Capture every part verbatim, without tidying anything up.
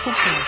Остаток.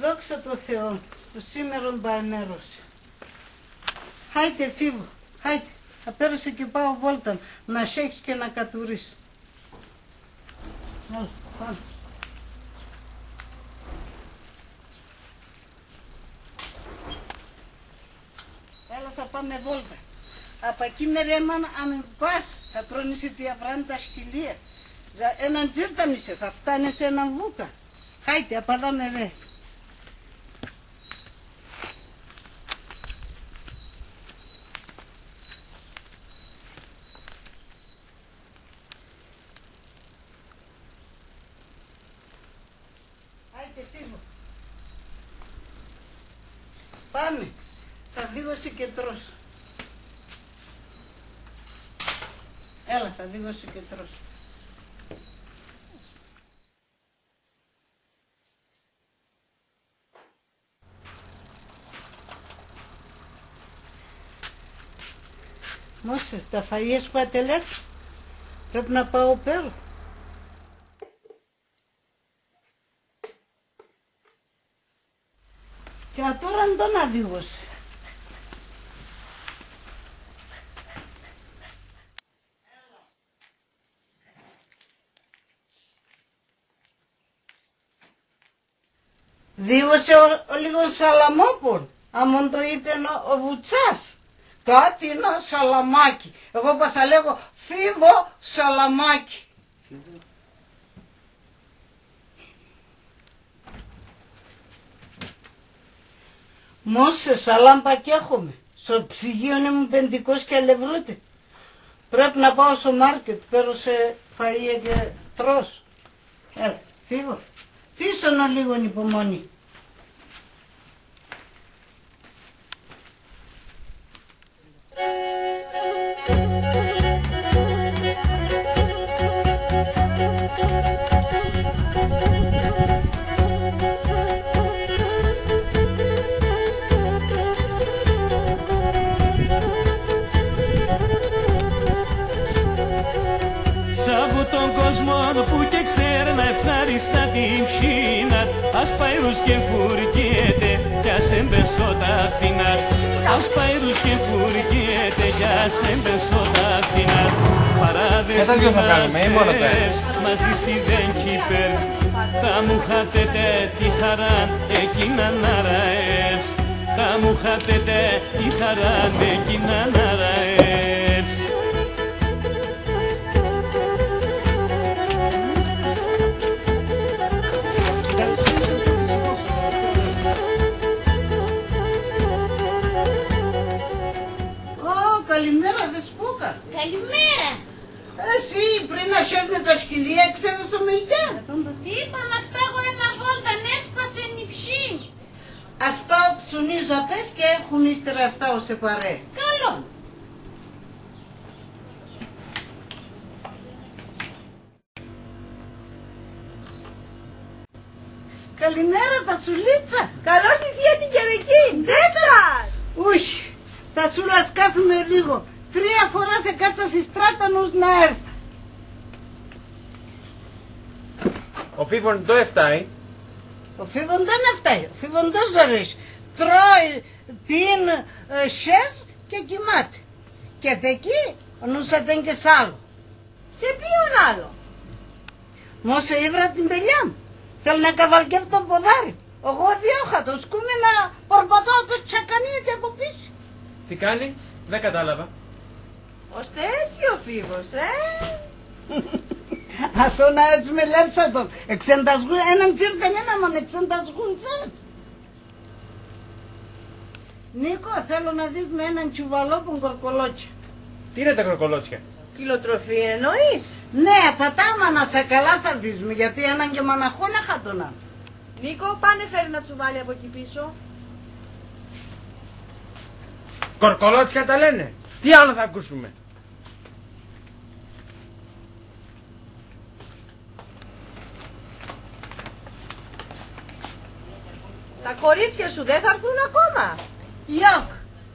Δόξα τω Θεώ, το σήμερον πα εμέρωσε. Χάιτε, Φίβο, χάιτε. Απέρ' σε κι πάω βόλταν, να σ' έχεις και να κατουρείς. Έλα, πάμε. Έλα, θα πάμε βόλτα. Απακεί μερέμα, άμα πας, θα τρώνε σε τη αβράν' τα σκυλία. Ζα-, έναν τσίρταμ' είσαι, θα φτάνεσαι έναν βούκα. Χάιτε, απ' αδά μερέ. Άιτε, Φίβο. Πάμε. Θα δίγω σε και τρως. Έλα, θα δίγω σε και τρως. Μώσε, τα φαΐες πα ατελέθ'; Πρέπ' να πάω παίρω. Και ατώρα ντο να δίγω σε; Δίγω σε ο, ο λίγο σαλαμόπον, άμον το είπεν ο, ο Βουτσάς. Κάτι να σαλαμάκι. Εγώ πα θα λέγω Φίβο Σαλαμάκι. Μώσε, σαλάμ' πα 'κ' έχομε. Σο ψυγείον έμουν πεντηκόσια λευρούτε. Πρέπ' να πάω σο μάρκετ, παίρω σε φαΐα και τρως. Έλα, Φίβο. Πείσον ολίγον, υπομονή. Σ' αβ' τον κόσμον που 'κ' εξέρ' να ευχάριστα την ψ̌ην ατ', ας πάει ρους και φουρκέται κι ας έν' πέσ' σο ταφίν ατ'. Ας πάει ρους και φουρκέται κι ας έν' πέσ' σο ταφίν ατ'. Παράδες, μουνάδες, μαζί σ' τη δέν' 'κι παίρτς. Θα μουν χατέτε τη χαράν' εκείναν αραέρτς. Θα μουν χατέτε τη χαράν' εκείναν αραέρτς. Ω, καλημέρα, Δεσπόκα. Καλημέρα. Εσύ, πρί να σέρ'νε τα σκυλία, εξέβες σο μελτιάν; Είπα να χτάγω έναν βόλταν, έσπασεν η ψ̌ην'. Ας πάω ψουνίζω απέσ' και έρχουμαι ύστερα, ευτάω σε παρέαν. Καλόν. Καλημέρα, Τασουλίτσα. Καλώς τη θεία την Κερεκή. Ντέτσας! Ουχ, Τασούλα, ας κάθουμαι ολίγον. Τρία φοράς εκάτσα ση στράταν ους να έρθα. Ο Φίβον ντο ευτάει; Ο Φίβον ντο να ευτάει; Ο Φίβον ντο ζορεύει; Τρώει, πίν', ε, σ̌έζ' και κοιμάται. Και π' εκεί ο νους ατ' έν' και σ' άλλο. Σε ποίον άλλο; Μώσε, έβρα την πελιά μ'. Θέλ' να καβαλκεύ' το ποδάρι μ'. Εγώ διώχ' ατο, σκούμαι να πορπατώ, ατός τσακανίζεται από πίσω. Τι κάνει; Δεν κατάλαβα. Ώστε έτσι ο Φίβος, ε; Ατό να έτσι με λέπ'ς ατον. Εξ' έν' τας γουν-, έναν τσίρτεν, έναν μόν εξ' έν' τας γουν-, τσέρτ'. Νίκο, θέλω να δεις με έναν τσουβαλόπον κορκολότσια. Τι είναι τα κορκολότσια; Κυλοτροφία εννοείς; Ναι, ατά τα άμανα σα καλά θα δεις με, γιατί έναν και μαναχόν έχ' ατον. Νίκο, πάνε φέρ' ένα τσουβάλι από εκεί πίσω. Κορκολότσια τα λένε; Τι άλλο θα ακούσουμε; Τα κορίτσια σου δεν θα έρθουν ακόμα; Γιοκ,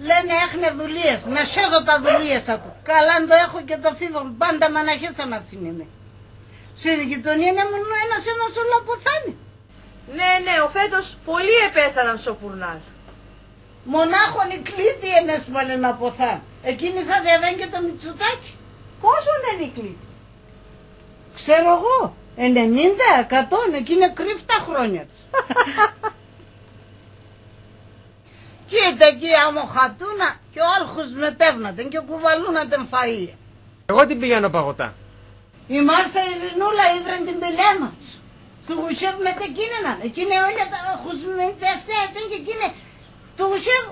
λένε έχ'νε δουλείες, να σέδω τα δουλείες ατουν. Καλά ντο, έχω και το Φίβο μ', πάντα μαναχέσαν αφήν'νε με. Σην γειτονίαν έμ'νεν ο ένας, ένας, όλα αποθάν'νε. Ναι, ναι, ο Φέτος πολλοί επέθαναν σο πουρνάλ'. Μονάχον η Κλήτη έν' έσπανεν να αποθάν'. Εκείνη θα διαβέν' και το Μητσοτάκη; Πόσον έν' η Κλήτη; Ξέρω εγώ, ενενήντα, εκατόν, εκείνε κρύφ' τα χρόνια τ'. Κοίτα εκεί άμον χατούνα και όλ' χουσμετεύ'ν' ατεν και κουβαλούν ατεν φαΐα. Εγώ την πηγαίνω παγωτά. Η Μάρθα Ειρηνούλα έβρεν την πελιάν ατ'ς. Θουγουσεύ' μετ' εκείνεν, εκείνε όλα τα χουσμετεύτεν και εκείνε θουγουσεύ'.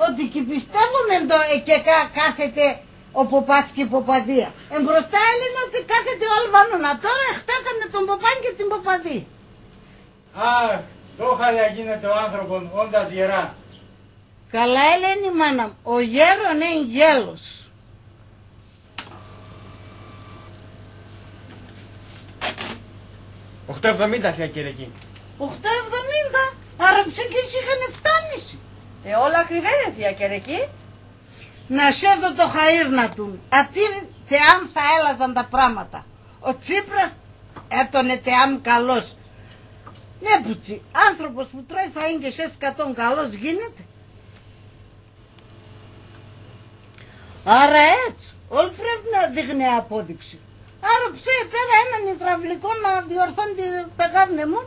Ότι 'κι πιστεύομε ντο εκεικά κάθεται ο ποπάς και η ποπαδία. Εμπροστά έλεγεν ότι κάθεται ο Αλβανόν, ατώρα εχτάσαμε τον ποπάν και την ποπαδίαν. Αχ, ντο χαλιά γίνεται ο άνθρωπον, όντας γερά. Καλά ελέν' η μάνα μ', ο γέρον έν' γέλος. Οχτώ εβδομήντα, θεία Κερεκή. Οχτώ εβδομήντα; Άρα ψεκίς είχαν εφτάμισι. Ε, όλα ακριβένε, θεία Κερεκή. Να σέδω το χαΐρ' ατουν. Ατείν' τεάμ' θα έλαζαν τα πράματα. Ο Τσίπρας έτονε τεάμ' καλός. Ναι, πουτσί, άνθρωπος που τρώει φαΐν και σέν' σκατόν καλός γίνεται; Άρα έτσι, όλ' πρέπ' να δείχν'νε απόδειξη. Άρα ψέ, πέρα έναν υδραυλικό να διορθών' τη πεγάδ' νεμού,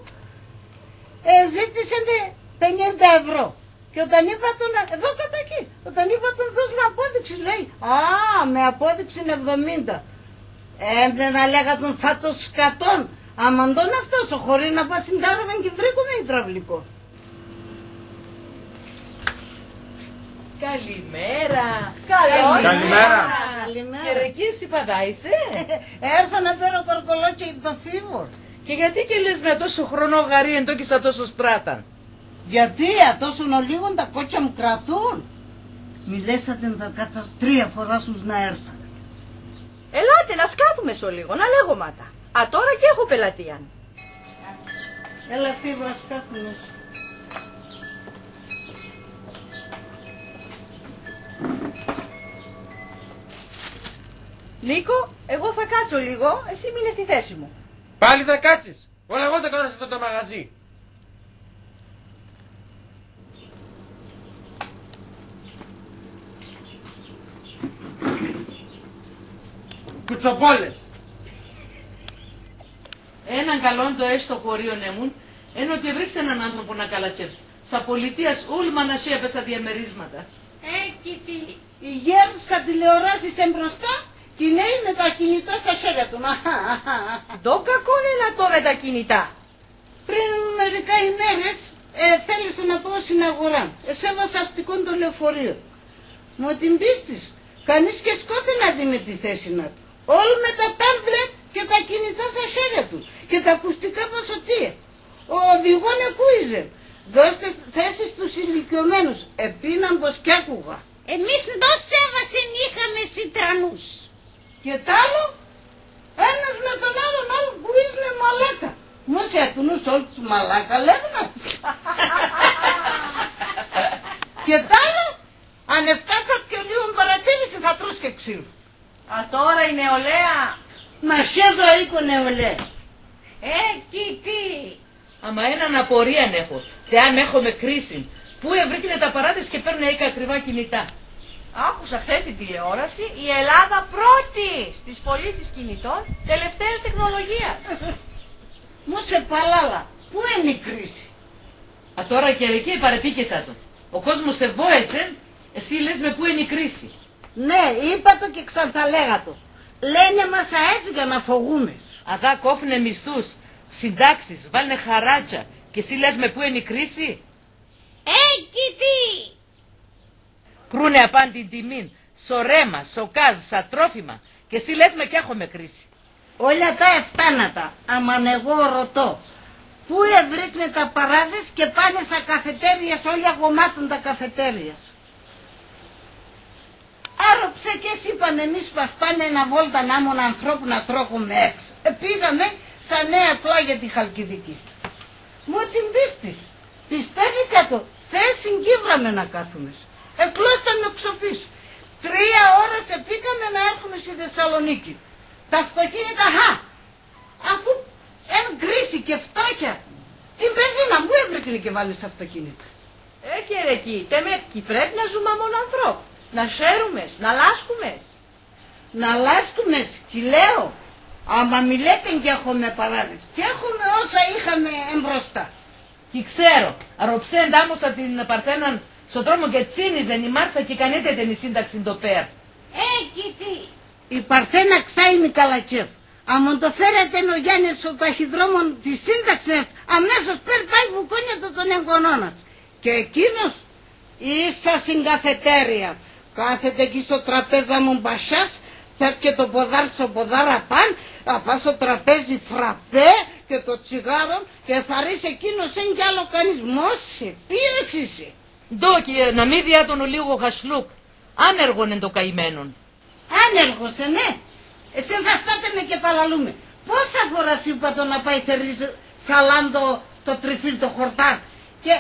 ε, ζήτησε με πενήντα ευρώ. Και όταν είπ' ατον, εδώ κάτω εκεί, όταν είπ' ατον δώσ' μ' απόδειξη, λέει, «Α, με απόδειξην εβδομήντα». Έμπρεπ' να λέγ' ατον, «Θα το σκατόν, άμα ντο 'ν' αυτός, ο χωρί να πας σην τάραβεν 'κι ευρήκομε υδραυλικό». Καλημέρα. Καλώς. Καλημέρα. Καλημέρα. Κερεκή, εσύ πα δά είσαι; Έρθα να παίρω κορκολότσια το Φίβο. Και γιατί 'κ' ελες με ατόσον χρονό γαρή, εντό 'κ' είσαι ατόσον στράταν; Γιατί ατόσον ολίγον τα κότσια μ' κρατούν; Μη λες ατεν, θα κάτσω τρία φορά σους να έρθα. Ελάτε, να σκάθουμες ολίγον, να λέγομε ατά. Ατώρα 'κι έχω πελατείαν. Έλα, Φίβο, ας κάθουμες. Νίκο, εγώ θα κάτσω λίγο, εσύ μείνε στη θέση μου. Πάλι θα κάτσεις; Όλα εγώ τα κάνω σε αυτό το μαγαζί. Κουτσομπόλες. Έναν καλόν ντο έχ' σο χωρίον εμουν, έν' ότι ευρήκ'ς έναν άνθρωπον να καλατσεύ'ς. Σα πολιτείας ούλ' μαναχοί έπεσαν διαμερίσματα. Ε, κι τί; Οι γέροι σα τηλεοράσεις εμπροστά, κι οι νέοι με τα κινητά σα χέρια ατουν. Ντο κακόν έν' ατό με τα κινητά; Πριν μερικά ημέρες, ε, θέλεσα να πάω σην αγοράν. Εσέβα σ' αστικόν το λεωφορείον. Μ' ατ' την πίστη σ', κανείς 'κ' εσκώθεν να δει με τη θέσην ατ'. Όλ' με τα τάμπλετ και τα κινητά σα χέρια ατουν. Και τα ακουστικά πα σ' ατείεν. Ο οδηγόν εκούιζεν: «Δώστε θέση στους ηλικιωμένους». Επείναν πως 'κ' έκουγα. Εμείς ντο σέβας είχαμε σοι τρανούς; Και τ' άλλο, ένας με τον άλλον, άλλ' κουίζ'νε μαλάκα. Μώσε, ατουνούς όλ' τους μαλάκα λέγ'ν' ατ'; Και τ' άλλο, αν εφτάς ατ' και ολίγον παρατήρησην, θα τρως και ξύλο. Ατώρα η νεολαία. Μαχαίρ' το αΐκον νεολαία. Ε, κι τί; Άμα έναν απορίαν έχω, τεάν έχομε κρίσην, πού ευρήκ'νε τα παράδες και παίρ'νε αΐκα ακριβά κινητά; Άκουσα χθες στην τηλεόραση, η Ελλάδα πρώτη. Στις πωλήσεις κινητών τελευταίας τεχνολογίας. Μώσε παλάλα, πού έν' η κρίση; Ατώρα, Κερεκή, παρεπήκες ατο. Ο κόσμος εβόεσεν, εσύ λες με πού έν' η κρίση. Ναι, είπα το και ξαν θα λέγα το. Λένε μας αέτσ' για να φογούμες. Αδά κόφ'νε μισθούς, συντάξεις, βάλ'νε χαράτσια, και εσύ λες με πού έν' η κρίση. Έγκυ τι! Κρούνε απάν' την τιμήν, σο ρέμα, σο κάζ, σα τρόφιμα, και εσύ λες με κι έχουμε κρίση. Όλια ατά ευτάν'νε ατά, άμαν εγώ ρωτώ, πού ευρήκ'νε τα παράδες και πάνε σα καφετέριας, όλια γομάτον τα καφετέριας. Άροψε κι εσύ, είπαμε εμείς, πας πάμε έναν βόλταν άμον ανθρώπ' να τρώγουμε έξ'. Επήγαμε σα νέα πλάγια τη Χαλκιδικής. Μω την πίστ' εις, πιστεύ' ατο, θέσην 'κ' ηβράμεν να κάθουμες. Εκλώσταν εξ' οπίσ'. Τρία ώρας εποίκαμε να έρχουμες ση Θεσσαλονίκην. Τα αυτοκίνητα, χα! Αφού έν' κρίση και φτώχεια, την πεζίναν πού ευρήκ'νε και εβάλλ'νε σ' αυτοκίνητα; Ε, Κερεκή, τεμέκ' 'κι πρέπ' να ζούμε άμον ανθρώπ', να χαίρουμες, να λάσκουμες. Να λάσκουμες, 'κι λέω, άμα μη λέτε 'κι έχουμε παράδες, 'κι έχουμε όσα είχαμε εμπροστά. 'Κι ξέρω, αροψέν' τάμωσα την Παρθέναν σο δρόμον και τσίνιζεν η Μάρσα 'κι 'κ' ανέτ' έτεν η σύνταξην ντο πέρ'. Έγκυ τι! Η Παρθένα ξάι μη καλατσεύ'. Άμον ντο φέρ' ατεν ο Γιάννης σο ταχυδρόμον τη σύνταξην, αμέσως πέρ' πάει βουκώνει ατο τον εγγονόν ατ'ς. Και εκείνος ίσα σην καφετέρια. Κάθεται εκεί σο τραπέζ' άμον πασιάς, θέρκεται το ποδάρ' σο ποδάρ' απάν', απάν' σο τραπέζι φραπέ και το τσιγάρον, και θαρρύς εκείνος έν' κι άλλο κανείς. Μώσε, ποίος είσαι; Ντο, και να μη διά τον ολίγον χασλούκ, άνεργον έν' το καημένον. Άνεργος έν', ε; Εσέν θα στάτε με και παλαλούμε. Πόσα φορά σ' είπα το να πάει θερρύς' σ' άλλο το, το τριφύλ' το χορτάρ'; Και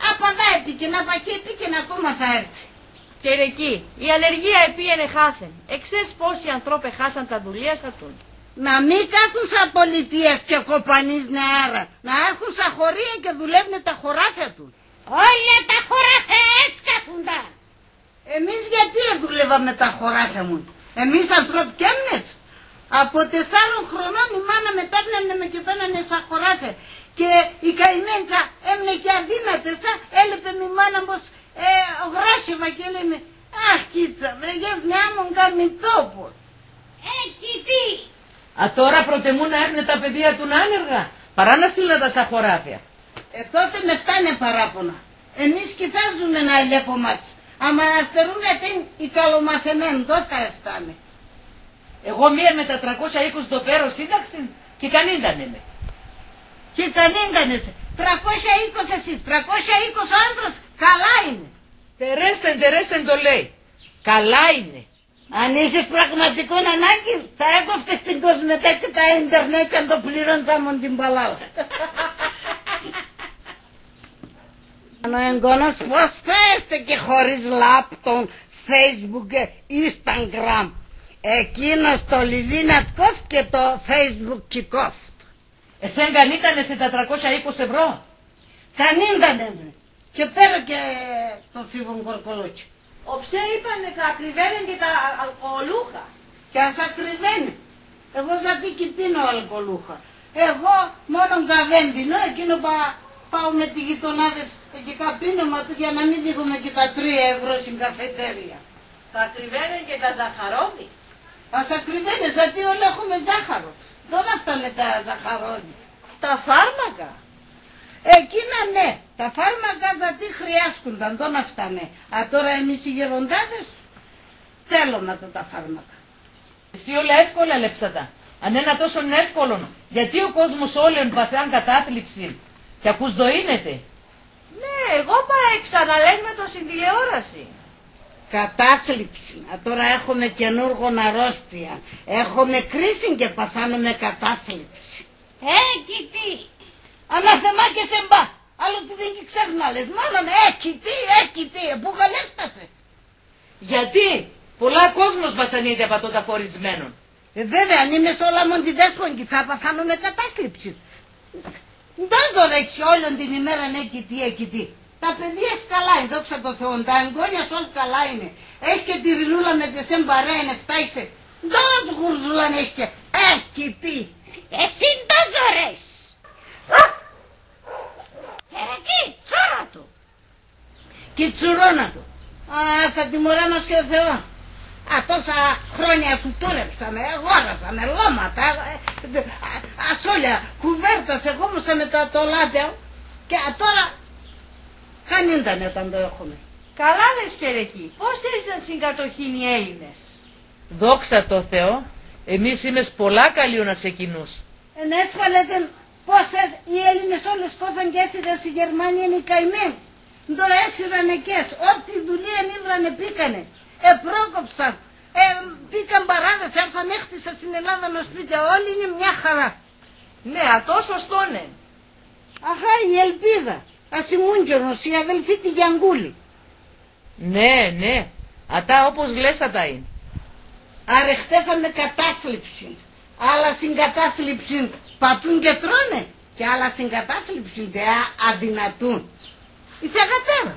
απ' αδά εποίκεν, απ' ακεί εποίκεν, ακόμα θα έρθει. Κερεκή, η ανεργία επήγεν εχάθεν. Εξέρτς πόσοι ανθρώπ' εχάσαν τα δουλείας ατουν; Να μη κάθουν σα πολιτείας και κοπανίζ'νε αέρα. Να έρχουν σα χωρία και δουλεύ'νε τα χωράφια ατουν. Όλια τα χωράφια έτσι κάθουνταν. Εμείς γιατί εδουλεύαμε τα χωράφια μουν; Εμείς ανθρώπ' 'κ' έμ'νες; Από τεσσάρων χρονών η μάνα μ' επέρνανε με και επέανανε σα χωράφια. Και η καημένη σα έμ'νε και αδύνατες, σα, έλεπε μ' η μάνα μ' πώς, ε, γράσευα και λέει με, «Αχ, κίτσα, βρε, γιες νεάμον καμιτόπον». Έγκυ τι! Ατώρα προτεμούν να έχ'νε τα παιδία ατουν άνεργα, παρά να στείλ'νε τα σα χωράφια. Ε, τότε μ' ευτάνε παράπονα. Εμείς 'κι θα ζούμε να ελέπομ' ατ'ς. Άμα να στερούμε ατείν' οι καλομαθεμέν', ντο θα ευτάνε; Εγώ μίαν με τα τρακόσια είκοσι ντο παίρω σύνταξην, 'κι 'κ' ανίντανε με. 'Κι 'κ' ανίντανε σε. Τρακόσια είκοσι εσύ, τρακόσια είκοσι ο άντρας, καλά είναι. Τερέστεν, τερέστεν ντο λέει. Καλά είναι. Αν είχες πραγματικόν ανάγκην, θα έκοφτες την Κοσμοτέ και τα ίντερνετ κι αν ντο πληρών'ς άμον την παλάλα. Ο εγγονός πώς θα έστεκε χωρίς λάπτοπ, Facebook και Instagram; Εκείνος το λιλίν ατ' κόφτ' και το Facebook 'κι κόφτ'. Εσέν 'κ' ανίντανε σε τα τρακόσια είκοσι ευρώ; 'Κ' ανίντανε με. Και παίρω και το φίβον κορκολόκι. Οψέ είπανε θα ακριβένεν και τα α-, αλκοολούχα. Κι ας ακριβένεν. Εγώ ζατί 'κι πίνω αλκοολούχα. Εγώ μόνον καβέν πίνω, εκείνο πα-, πάω με τη γειτονάδες εκεί κάτω πίνω, μα του για να μη δίγουμε και τα τρία ευρώ σην καφετέρια. Θα ακριβένεν και τα ζαχαρόδι; Ας ακριβένεν, ζατί όλα έχουμε ζάχαρο. Ντο να ευτάμε τα ζαχαρόδι; Τα φάρμακα; Εκείνα ναι, τα φάρμακα ζατί χρειάσκουνταν, ντο να ευτάμε. Ατώρα εμείς οι γεροντάδες θέλομε ατο τα φάρμακα. Εσύ όλα εύκολα λέπ'ς ατα. Αν έν' ατόσον εύκολον, γιατί ο κόσμος όλον παθάν κατάθλιψην; Κι ακούς ντο ίνεται; Ναι, εγώ πα έξα να λέγ'νε το σην τηλεόρασην. Κατάθλιψην. Ατώρα έχουμε καινούργον αρρώστιαν. Έχουμε κρίσην και παθάνομε κατάθλιψην. Έγκυ τι! Ανάθεμά 'κ' εσέν πα. Άλλο τιδέν 'κι ξέρεις να λες. Μόνον έγκυ τι, έγκυ τι. Επουγαλεύτασαι. Γιατί; Πολλά κόσμος βασανίζεται απ' ατό τ' αφορισμένον. Ε, βέβαια, αν είμαι σ' όλα μόν τη Δέσποινα 'κι θα παθάνομε κατάθλιψην. Ντο δωρ' έχεις όλον την ημέραν έγκυ τι, έγκυ τι; Τα παιδία σ' καλά είναι, δόξα τω Θεώ, τα εγγόνια σ' όλ' καλά είναι. Έχεις και τη Ρινούλα με τ' εσέν παρέαν, ευτάγεσαι. Ντο γουρδούλαν έσκε, ε, κιτί. Εσύ ντο ζορεύεις. Κερεκή, τσούρα του. Κι τσουρώνω ατο. Α, θα τιμωρά μας και ο Θεός. Ατόσα χρόνια κουλτούρεψαμε, εγόρασαμε, λώματα, ε, ε, α, ασόλια, κουβέρτας, εγόμωσαμε τα τολάτια. Και ατώρα, χαν ίνταν όταν ντο έχουμε. Καλά λες, Κερεκή, πώς έζησαν σην κατοχήν οι Έλληνες; Δόξα τω Θεώ, εμείςήμες πολλά καλλίον ας εκείνους. Ενέσπαλετε πώς εσ-, οι Έλληνες όλες κώθαν κι έφυγαν σην Γερμανίαν οι καημένοι. Ντο έσυραν εκείς, ό,τι δουλείαν ήβρανε εποίκανε. Επρόκοψαν, ε, εποίκαν παράδες, έρθαν, έχτισαν σην Ελλάδαν οσπίτια, όλοι είναι μια χαρά. Ναι, ατό σωστόν έν'. Αχά, η Ελπίδα, ας ήμουν κιόνος, η αδελφή τη Γιαγκούλη. Ναι, ναι. Ατά όπως λες ατά είναι. Αρ' εχτέθανε κατάθλιψην. Άλλα σην κατάθλιψην πατούν και τρώνε, και άλλα σην κατάθλιψην τεά αδυνατούν. Η θεγατέρα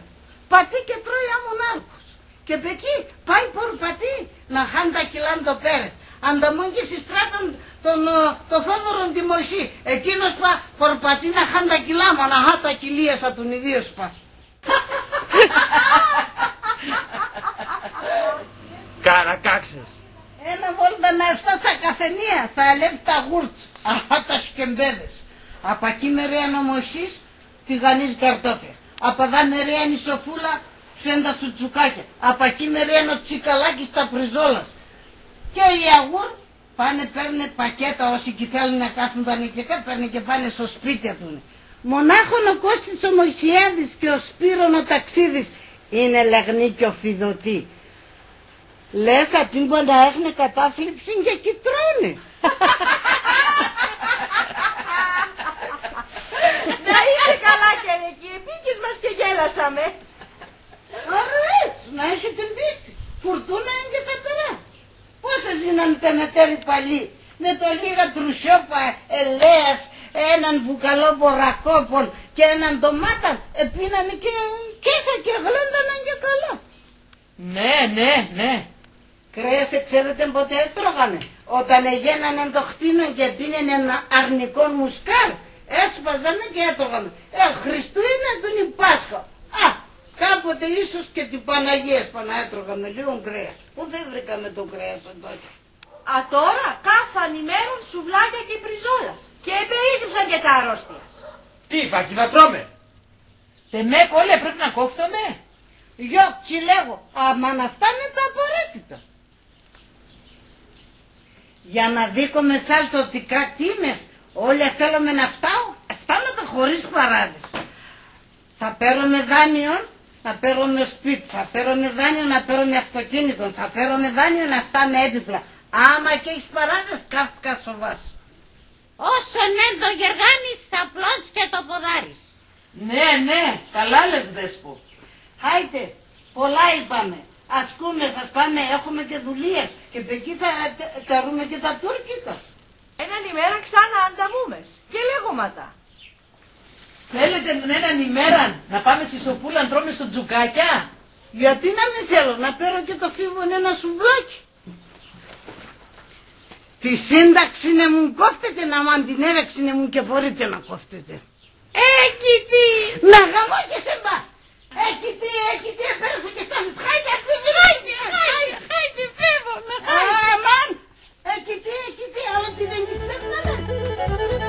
πατεί και τρώει άμον άρκος. Και π' εκεί πάει πορπατεί να χάν' τα κιλά ντο παίρεν. Ανταμών και σην στράταν τον, ε, το Θόδωρον τη Μωσή. Εκείνος πα πορπατεί να χάν' τα κιλά, μοναχά τα κιλία σα τον ιδίος πα. Καρακάξες. Έναν βόλταν να ευτά σα καφενεία, θα ελεύ' τα γούρτς, αχά τα σκεμπέδες. Απ' ακεί μερέαν ο Μωσής τηγανίζ' καρτόφια. Απ' αδά μερέαν η Σοφούλα ψέντα σουτζουκάκια. Απ' ακεί μερέαν ο Τσικαλάκης τα πριζόλας. Και οι αγούρ' πάνε παίρ'νε πακέτα, όσοι 'κι θέλ'νε να κάθουνταν εκεί, παίρ'νε και πάνε σο σπίτ' ατούνε. Μονάχον ο Κώστης ο Μωυσιάδης και ο Σπύρον ο Ταξίδης είναι λεγνοί και οφηδωτοί. Λες ατείν' πα να έχ'νε κατάθλιψην και 'κι τρώνε. Να είσαι καλά, Κερεκή, εποίκες μας και γέλασαμε. Αρ' έτσι, να έχετε πίστη. Φουρτούνα έν' και θα περά. Πώς έζηναν τε μετέρη παλιοί, με το λίγα τρουσόπα, ελαίας, έναν βουκαλόπον ρακόπον και έναν ντομάταν, επίνανε και, και θα και γλένταναν και καλά. Ναι, ναι, ναι. Κρέας εξέρετε πότε έτρωγαμε; Όταν εγένανε το χτίνον και επίνεν ένα αρνικόν μουσκάρ', έσπαζαμε και έτρωγαμε. Ε, Χριστούγεννα έτουν η Πάσχα. Α, κάποτε ίσως και την Παναγία έσπανα έτρωγαμε λίγο κρέας. Πού θα ευρήκαμε το κρέας ατό; Ατώρα κάθαν ημέραν σουβλάκια και πριζόλας. Και επεΐσεψαν και τα αρρώστιας. Τι, φακί θα τρώμε; Τεμέ, κόλλε, πρέπει να κόφτομε; Γιοκ, 'κι λέγω, άμα να ευτάμε τα απορρίτητα. Για να δίκομε σ' άλλο το τικά τίμες, όλια θέλομε να ευτάω, ευτάμε τα χωρίς παράδες. Θα παίρομε δάνειον να παίρομε σπίτ', θα παίρομε δάνειον να παίρομε αυτοκίνητον, θα παίρομε δάνειον να ευτάμε έπιπλα. Άμα 'κι έχεις παράδες, κάθ' κα σοβάς'. Όσο έν' το γεργάνεις, θα πλώντς και το ποδάρι σ'. Ναι, ναι, καλά λες, Δέσπω. Χάιτε, πολλά είπαμε. Ας κούμες, ας πάμε, έχουμε και δουλείας. Και π' εκεί θα τε-, ταρούμε και τα τούρκικα. Έναν ημέραν ξάνα ανταμούμες και λέγομε ατα. Θέλετε έναν ημέραν να πάμε ση Σοφούλαν τρώμε σουτζουκάκια; Γιατί να μη θέλω, να παίρω και το Φίβον ένα σουβλάκι. Τη σύνταξην εμουν κόφτετε, άμα την έρεξην εμουν 'κι εφορείτε να κόφτετε. Εκειτή! Να γαμώ και σε μπα! Εκειτή, εκειτή, επέρασαν και στάθες. Χάιτε, ας φύγουμε. Χάιτε, χάιτε, χάιτε, φεύγουμε, χάιτε. Αμάν! Εκειτή, εκειτή, άλλο τι δεν 'κι ξέρουμε.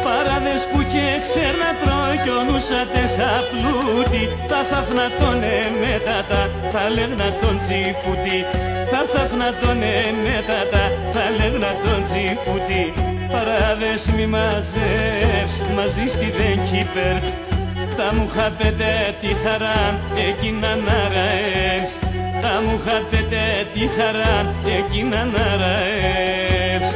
Παράδες που 'κι εξέρ'ν' ατρώ κι ο νους ατ'ες απλούτοι, θα θαυνατών'νε μετάτα, θα λέγ'ν' ατον τσιφούτοι. Θα θαυνατών'νε μετάτα, θα λέγ'ν' ατον τσιφούτοι. Παράδες μη μαζεύ'ς, μαζί σ' τιδέν 'κι παίρτς. Τα μουχαμπέτε τη χαράν εκείναν αραεύ'ς. Τα μουχαμπέτε τη χαράν εκείναν αραεύ'ς.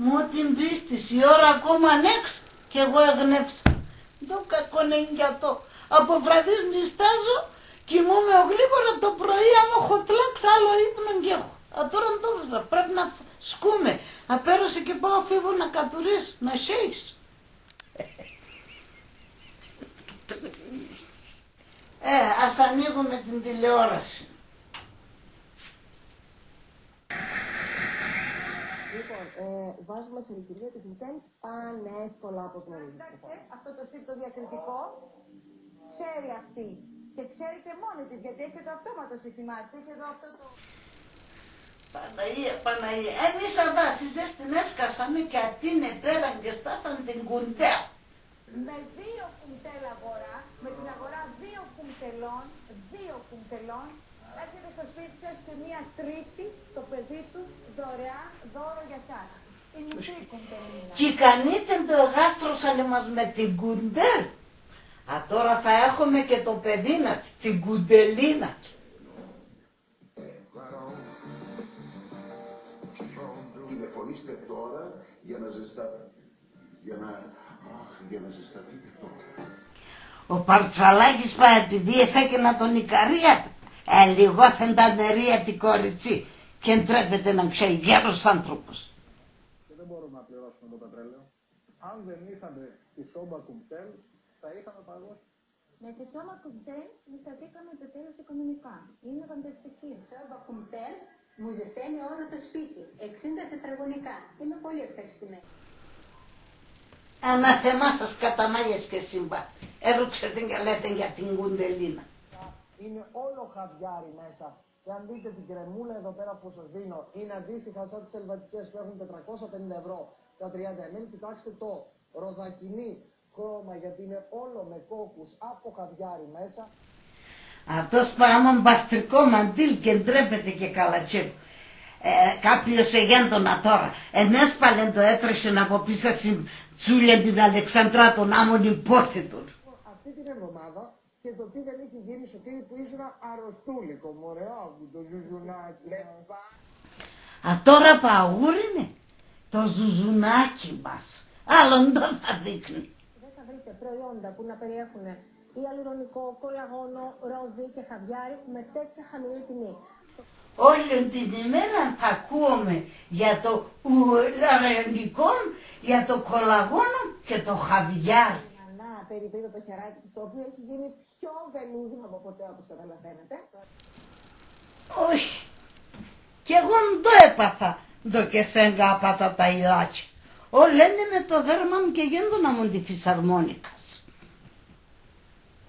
Μου την πίστης, η ώρα ακόμα ανέξ' κι εγώ εγνεύσα. Ντο κακόν έν' κι ατό; Από βραδύς νυστάζω, κοιμούμαι γλήγορα, το πρωί άμα έχω τλάξ' άλλο ύπνον κι έχω. Ατώρα ντο θα, πρέπ' να σκούμαι. Απέρω σε και πάω, φίβω να κατουρίσω, να χέεις. Ε, ας ανοίγουμε την τηλεόραση. Λοιπόν, ε, βάζουμε σε λειτουργία την Κουντέλ πανεύκολα, όπως γνωρίζετε. Κοιτάξτε, αυτό το σπίτι το διακριτικό ξέρει αυτή. Και ξέρει και μόνη της, γιατί έχει και το αυτόματο σύστημά της. Έχει εδώ αυτό το. Παναγία, Παναγία. Εμείς αδά ση ζέστην έσκασαμε και ατείν' επέραν και εστάθαν την Κουντέλ. Με δύο κουντέλ αγορά, με την αγορά δύο κουντελών, δύο κουντελών, έρχεται στο σπίτι σας και μία τρίτη, το παιδί τους, δωρεάν δώρο για σας. Η μικρή κουντελίνα. Κι ικανοί ντο εγάστρωσαν εμάς με την Κουντέλ. Ατώρα θα έχουμε και το παιδίν ατ'ς, την Κουντελίνα. Τηλεφωνήστε τώρα για να ζεσταθείτε. Για να, αχ, για να ζεσταθείτε τώρα. Ο Παρτσαλάκης πα, επειδή εφέκεν ατον η καρία, ελιγώθεν τα μερία τη κοριτσί', κι εντρέπεται να ξέ, γέρος άνθρωπος. Και δεν μπορούμε να πληρώσουμε το πετρέλαιο. Αν δεν είχαμε τη Σόμπα Κουντέλ, θα είχαμε παγώσει. Με τη Σόμπα Κουντέλ ζεσταθήκαμε το τέλος οικονομικά. Είναι φανταστική. Σόμπα Κουντέλ μου ζεσταίνει όλο το σπίτι, εξήντα τετραγωνικά. Είμαι πολύ ευχαριστημένη. Ανάθεμά σας, καταμάγες και εσείς πα. Ερώτησεν και λέτε για την Κουντελίνα. Είναι όλο χαβιάρι μέσα. Και αν δείτε την κρεμούλα εδώ πέρα που σας δίνω, είναι αντίστοιχα σαν τις ελβετικές που έχουν τετρακόσια πενήντα ευρώ τα τριάντα εμ ελ. Κοιτάξτε το ροδακινή χρώμα, γιατί είναι όλο με κόκκους από χαβιάρι μέσα. Ατός πα άμον παστρικό μαντίλ' και ντρέπεται και καλατσεύ'. Ε, κάποιος εγέντον ατώρα. Ενέσπαλεν το, έτρεχεν από πίσ' ασην τσούλιαν την Αλεξανδράτον, άμον υπόθετον. Αυτή την εβδομάδα και το τι δεν έχει γίνει, Σωτήρη, που ήσουν αρρωστούλικο, μωρέ, άκου το ζουζουνάκι μας. Ατώρα πα γούρ' είναι το ζουζουνάκι μας. Άλλο ντο θα δείχνει; Δεν θα βρείτε προϊόντα που να περιέχουν υαλουρονικό, κολλαγόνο, ρόδι και χαβιάρι με τέτοια χαμηλή τιμή. Όλην την ημέραν θα ακούομε για το ου-, λαρεονικό, για το κολλαγόνο και το χαβιάρι. Να, περίπου το χεράκι της, το οποίο έχει γίνει πιο βελούδινο από ποτέ, όπως καταλαβαίνετε. Όχι. Κι εγώ ντο έπαθα ντο και σέγγα απ' ατα τα υλάκια. Όλ' έν' με το δέρμα μ' και εγέντον άμον τη φυσαρμόνικας.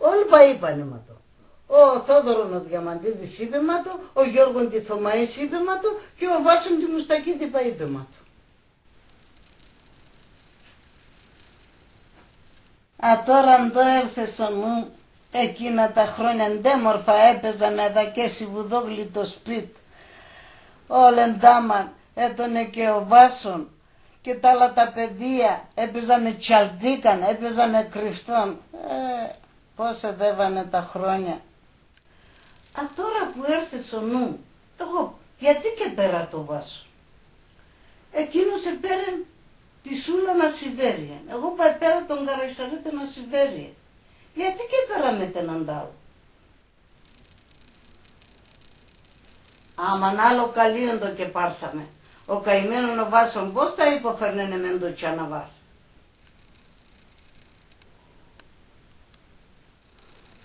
Όλ' πα είπανε μ' ατο. Ο Θόδωρον ο Διαμαντίδης είπε μ' ατο, ο Γιώργον τη Θωμαής είπε μ' ατο και ο Βάσον τη Μουστακίδη πα είπε μ' ατο. Ατώρα ντο έρθεν σο νου μ', εκείνα τα χρόνια ντ' έμορφα έπαιζαμε αδακέσ' ση Βουδόγλη το σπίτ'. Όλ' εντάμαν έτονε και ο Βάσον και τ' άλλα τα παιδία, έπαιζαμε τσαλτίκαν, έπαιζαμε κρυφτόν. Ε, πώς εδέβανε τα χρόνια. Ατώρα που έρθεν σο νου μ', εγώ γιατί 'κ' επέρα το Βάσον; Εκείνος επέρεν τη Σούλαν Ασηβέρια. Εγώ πα επέρα τον Καραϊσαρέτον Ασηβέρια. Γιατί 'κ' επέραμε τ' έναν τ' άλλο; Άμαν άλλο καλλίον ντο 'κ' επάρθαμε. Ο καημένον ο Βάσον πώς τα υποφέρνεν εμέν το τσαναβάρ';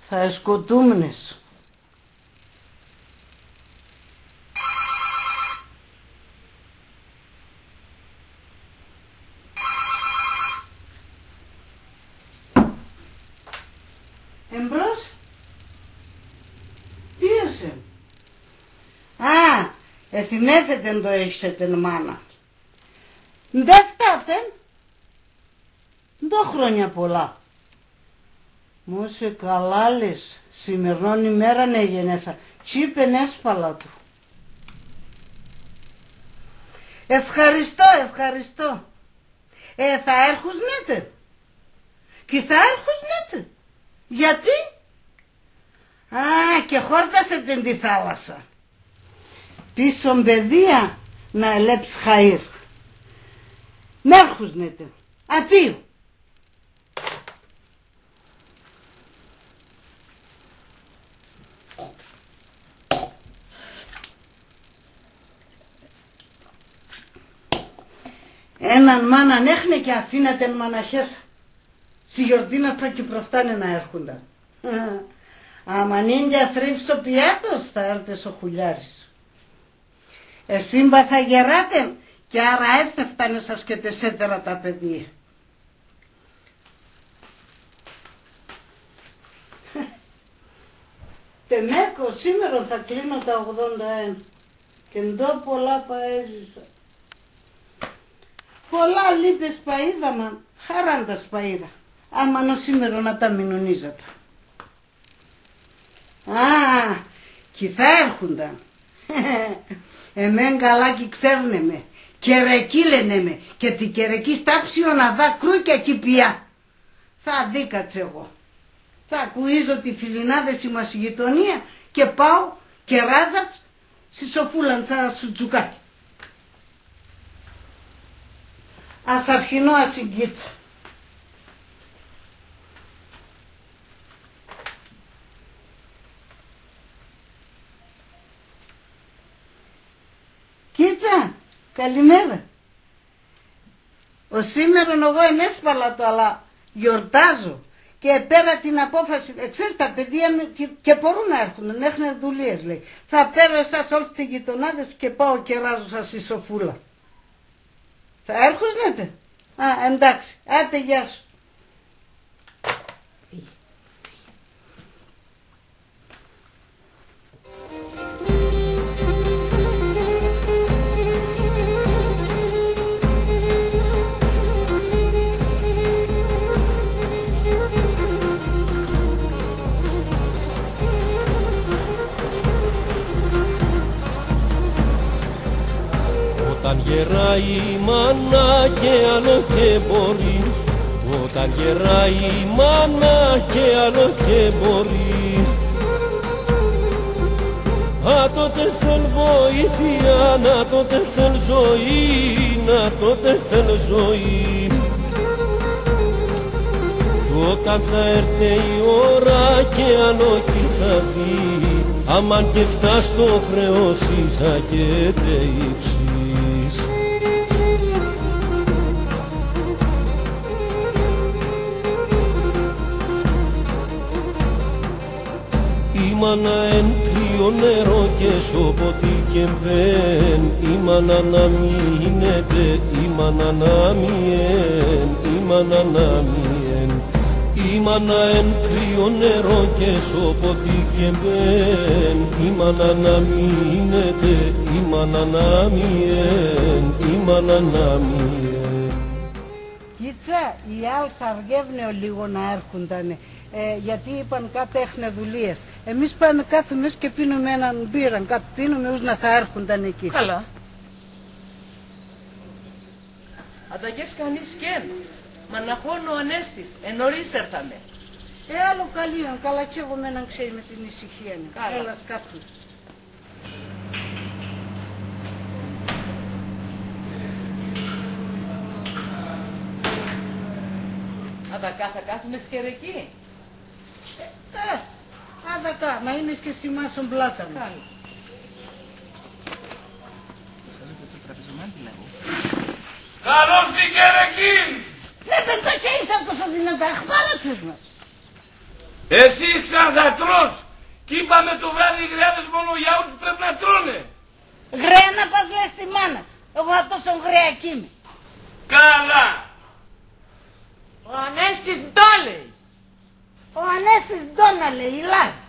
Θα εσκοτούμνες. Εμπρός; Ποίος έν'; Α, εθυμέθετεν ντο έχ'ς ατεν μάνα. Ντ' έφτατεν; Ντο χρόνια πολλά. Μώσε καλά λες, σημερινόν ημέραν εγενέθα, τσ' είπεν έσπαλα του. Ευχαριστώ, ευχαριστώ. Ε, θα έρχουνε; Κι θα έρχουνε; Γιατί; Α, 'κ' εχόρτασεν τη θάλασσα. Πίσον παιδία να ελέπ'ς χαΐρ. Μ' έρχουνε τε. Απείου. Έναν μάναν έχ'νε και αφήν'νε τεν μαναχέσαν. Σην γιορτήν ατά 'κι προφτάν'νε να έρχουνταν. Άμα νίν 'κι ατρύφ'ς ο πιάτος, θα έρ'ται ο χουλιάρης. Εσύν πα θα γεράτε, και άρα έστεφτανε σας και τ' εσέτερα τα παιδία. Τ' εμέκ, οσήμερον θα κλείνω τα ογδόντα ένα. Και ντο πολλά πα έζησα. Πολλά λύπες πα είδα, μαν, χαράντας πα είδα. Άμα οσήμερον ατά μείν'νε ίζατα. Α, 'κι θα έρχουνταν. Εμέν καλά 'κι ξέρ'νε με, Κερεκή λένε με, και τη Κερεκή στάψιον αδά κρούκια 'κι πια. Θα δίκατς εγώ. Θα ακουίζω τη Φιλινά, δες, είμαι σην γειτονίαν και πάω και ράζατς σην Σοφούλαν σα σουτζουκάκι. Ας αρχινώ ας σην Κίτσα. Κίτσα, καλημέρα. Οσήμερον εγώ ενέσπαλα το, αλλά γιορτάζω. Και επέρα την απόφασην, εξέρτς, τα παιδία μ' 'κι, 'κι επορούνε να έρχουνε, έχ'νε δουλείας, λέει. Θα παίρω εσάς όλτς τε γειτονάδες και πάω και ράζω σας σην Σοφούλαν. Θα έρχουνε τε; Α, εντάξει. Άτε, γεια σου. Όταν γεράει η μάνα και άλλο 'κ' εμπορεί, όταν γεράει η μάνα και άλλο 'κ' εμπορεί, ατότε θέλ' βοήθειαν, ατότε θέλ' ζωήν, ατότε θέλ' ζωήν. Κι όταν θα έρ'ται η ώρα και άλλο 'κι θα ζει, άμαν και ευτά στο χρεός ίσα 'κ' έτεψεις. Η μάνα έν' κρύο νερόν και σ' όποτε 'κ' εμπαίν', η μάνα να μείνεται, η μάνα να μη έν', η μάνα να μη έν'. Η μάνα έν' κρύο νερόν και σ' όποτε 'κ' εμπαίν', η μάνα να μείνεται, η μάνα να μη έν', η μάνα να μη έν'. Κίτσα, οι άλλ' θα αργεύ'νε ολίγον να έρχουνταν, ε, γιατί είπαν κάτ' έχ'νε δουλείας. Εμείς πάμε κάθουμες και πίνουμε έναν μπύραν, κάτ' πίνουμε, ούς να θα έρχουνταν εκεί. Καλά. Αδακές κανείς 'κ' έν'; Μαναχόν ο Ανέστης, ε, νωρίς έρθαμε. Ε, άλλο καλλίον, καλατσεύομε έναν ξέι με την ησυχίαν. Καλά. Έλας κάτω. Αδακά θα κάθουμες, Κερεκή; Ε, αδακά, να είμαι και εσύ μάσον πλάτα μ'. Καλά. Καλώς την Κερεκήν! Ναι, παιδιά, και ήσαν τόσο δυνατά, αχμάρωσες μας. Εσύ ξαν θα τρως, 'κι είπαμε το βράδυ οι γριάδες μόνο γιαούρτ' πρέπ' να τρώνε. Γραίνα πας λες τη μάνα σ', εγώ ατόσον γραία 'κ' είμαι. Καλά. Ο Ανέστης ντο λέει; Ο Ανέστης ντο να λέει, λάζ'.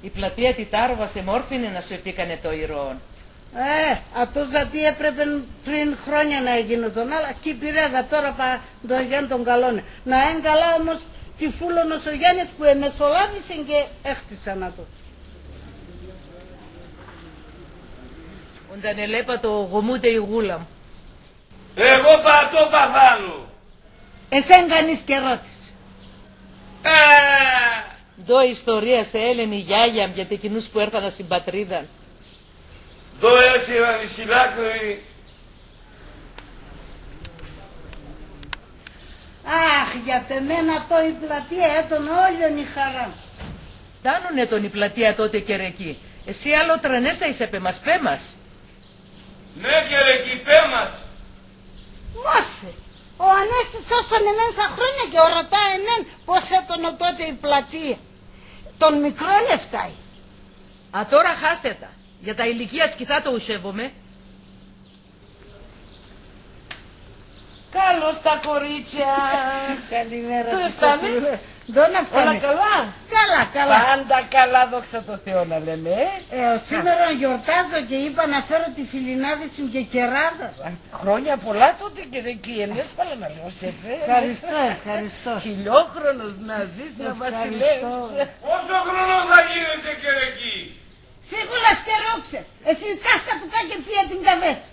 Η πλατεία τη Τάρβας εμόρφην έν' ας σ' εποίκανε το ηρώον. Ε, ατός ατί έπρεπεν πριν χρόνια να εγίν'νε, τον άλλο 'κι πειρέδα, τώρα πα ντο εγέν' τον καλόν. Να έν' καλά όμως τη φούλον ο Σογιάννης που εμεσολάβησεν και έχτισαν ατό. Όνταν ελέπ' ατο γομούται η γούλα μ'. Εγώ πα ατό παθάνω. Εσέν κανείς 'κ' ερώτησε. Ε! Ντο η ιστορία σ' ελέν η γιάγια μ' για τ' εκείνους που έρθαν ασ' σην πατρίδαν. Ντο έσυραν οι Συλάκροι. Αχ, για τ' εμέν ατό η πλατεία έτον όλον η χαρά μ'. Ντάνον έτον η πλατεία τότε, Κερεκή; Εσύ άλλο τρανέσαι, πέ μας, πέ μας. Ναι, Κερεκή, πέ μας. Μώσε, ο Ανέστης έσον εμέν σα χρόνια και ορωτά εμέν πώς έτον ατότε η πλατεία. Τον μικρόν ευτάει. Ατώρα χάστε τα. Για τα ηλικίας 'κι θα το ουσεύομε. Καλώς τα κορίτσια. Καλημέρα, Ντο Χρυσοπούλα. Ντο να Όλα φτάνε; Καλά; Καλά, καλά. Πάντα καλά, δόξα τω Θεώ να λέμε, ε. Ε, ο, σήμερα γιορτάζω και είπα να φέρω τη φιλινάδισσα μ' και κεράζα. Α, χρόνια πολλά τότε, Κερεκή, ενέσπαλα να λέω σε, ε. Ευχαριστώ, ευχαριστώ. Χιλιόχρονος να ζεις, να βασιλεύεις. Πόσο χρονών θα γίνετε, Κερεκή; Σίγουρα σκερόξε. Εσύ κάστα του κά και φύε την καβέσ'.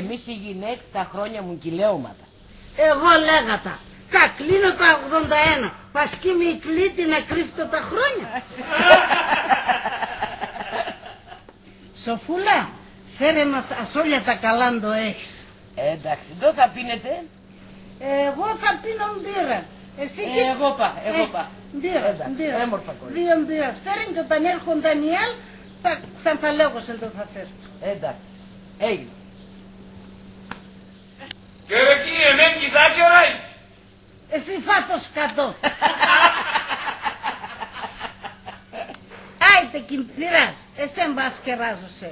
Εμείς οι γυναίκ' τα χρόνια μουν κυλαίωματα. Εγώ λέγα τα. Κα κλείνω τα ογδόντα ένα. Πα 'κι μ' η κλίτη να κρύφτω τα χρόνια. Σοφούλα, φέρε μας ασ' όλια τα καλά ντο έχεις. Ε, εντάξει, ντο θα πίνετε; Εγώ θα πίνω μπύρα. Εσύ Ε, και εγώ πα, εγώ Ε, πα. Μπύρα, Εντάξει, μπύρα. Έμορφα κορίτσια. Δύο μπύρας. Φέρεν και όταν έρχονταν οι άλλ', θα, θα, θα λέγω σε ντο θα φέρτς. Ε, εντάξει. Έγινε. Κερεκή, εμέν 'κι θα κεράεις; Εσύ φά' το σκατόν. Άιτε 'κι μ' πειράζ', εσέν πα ας κεράζω σε.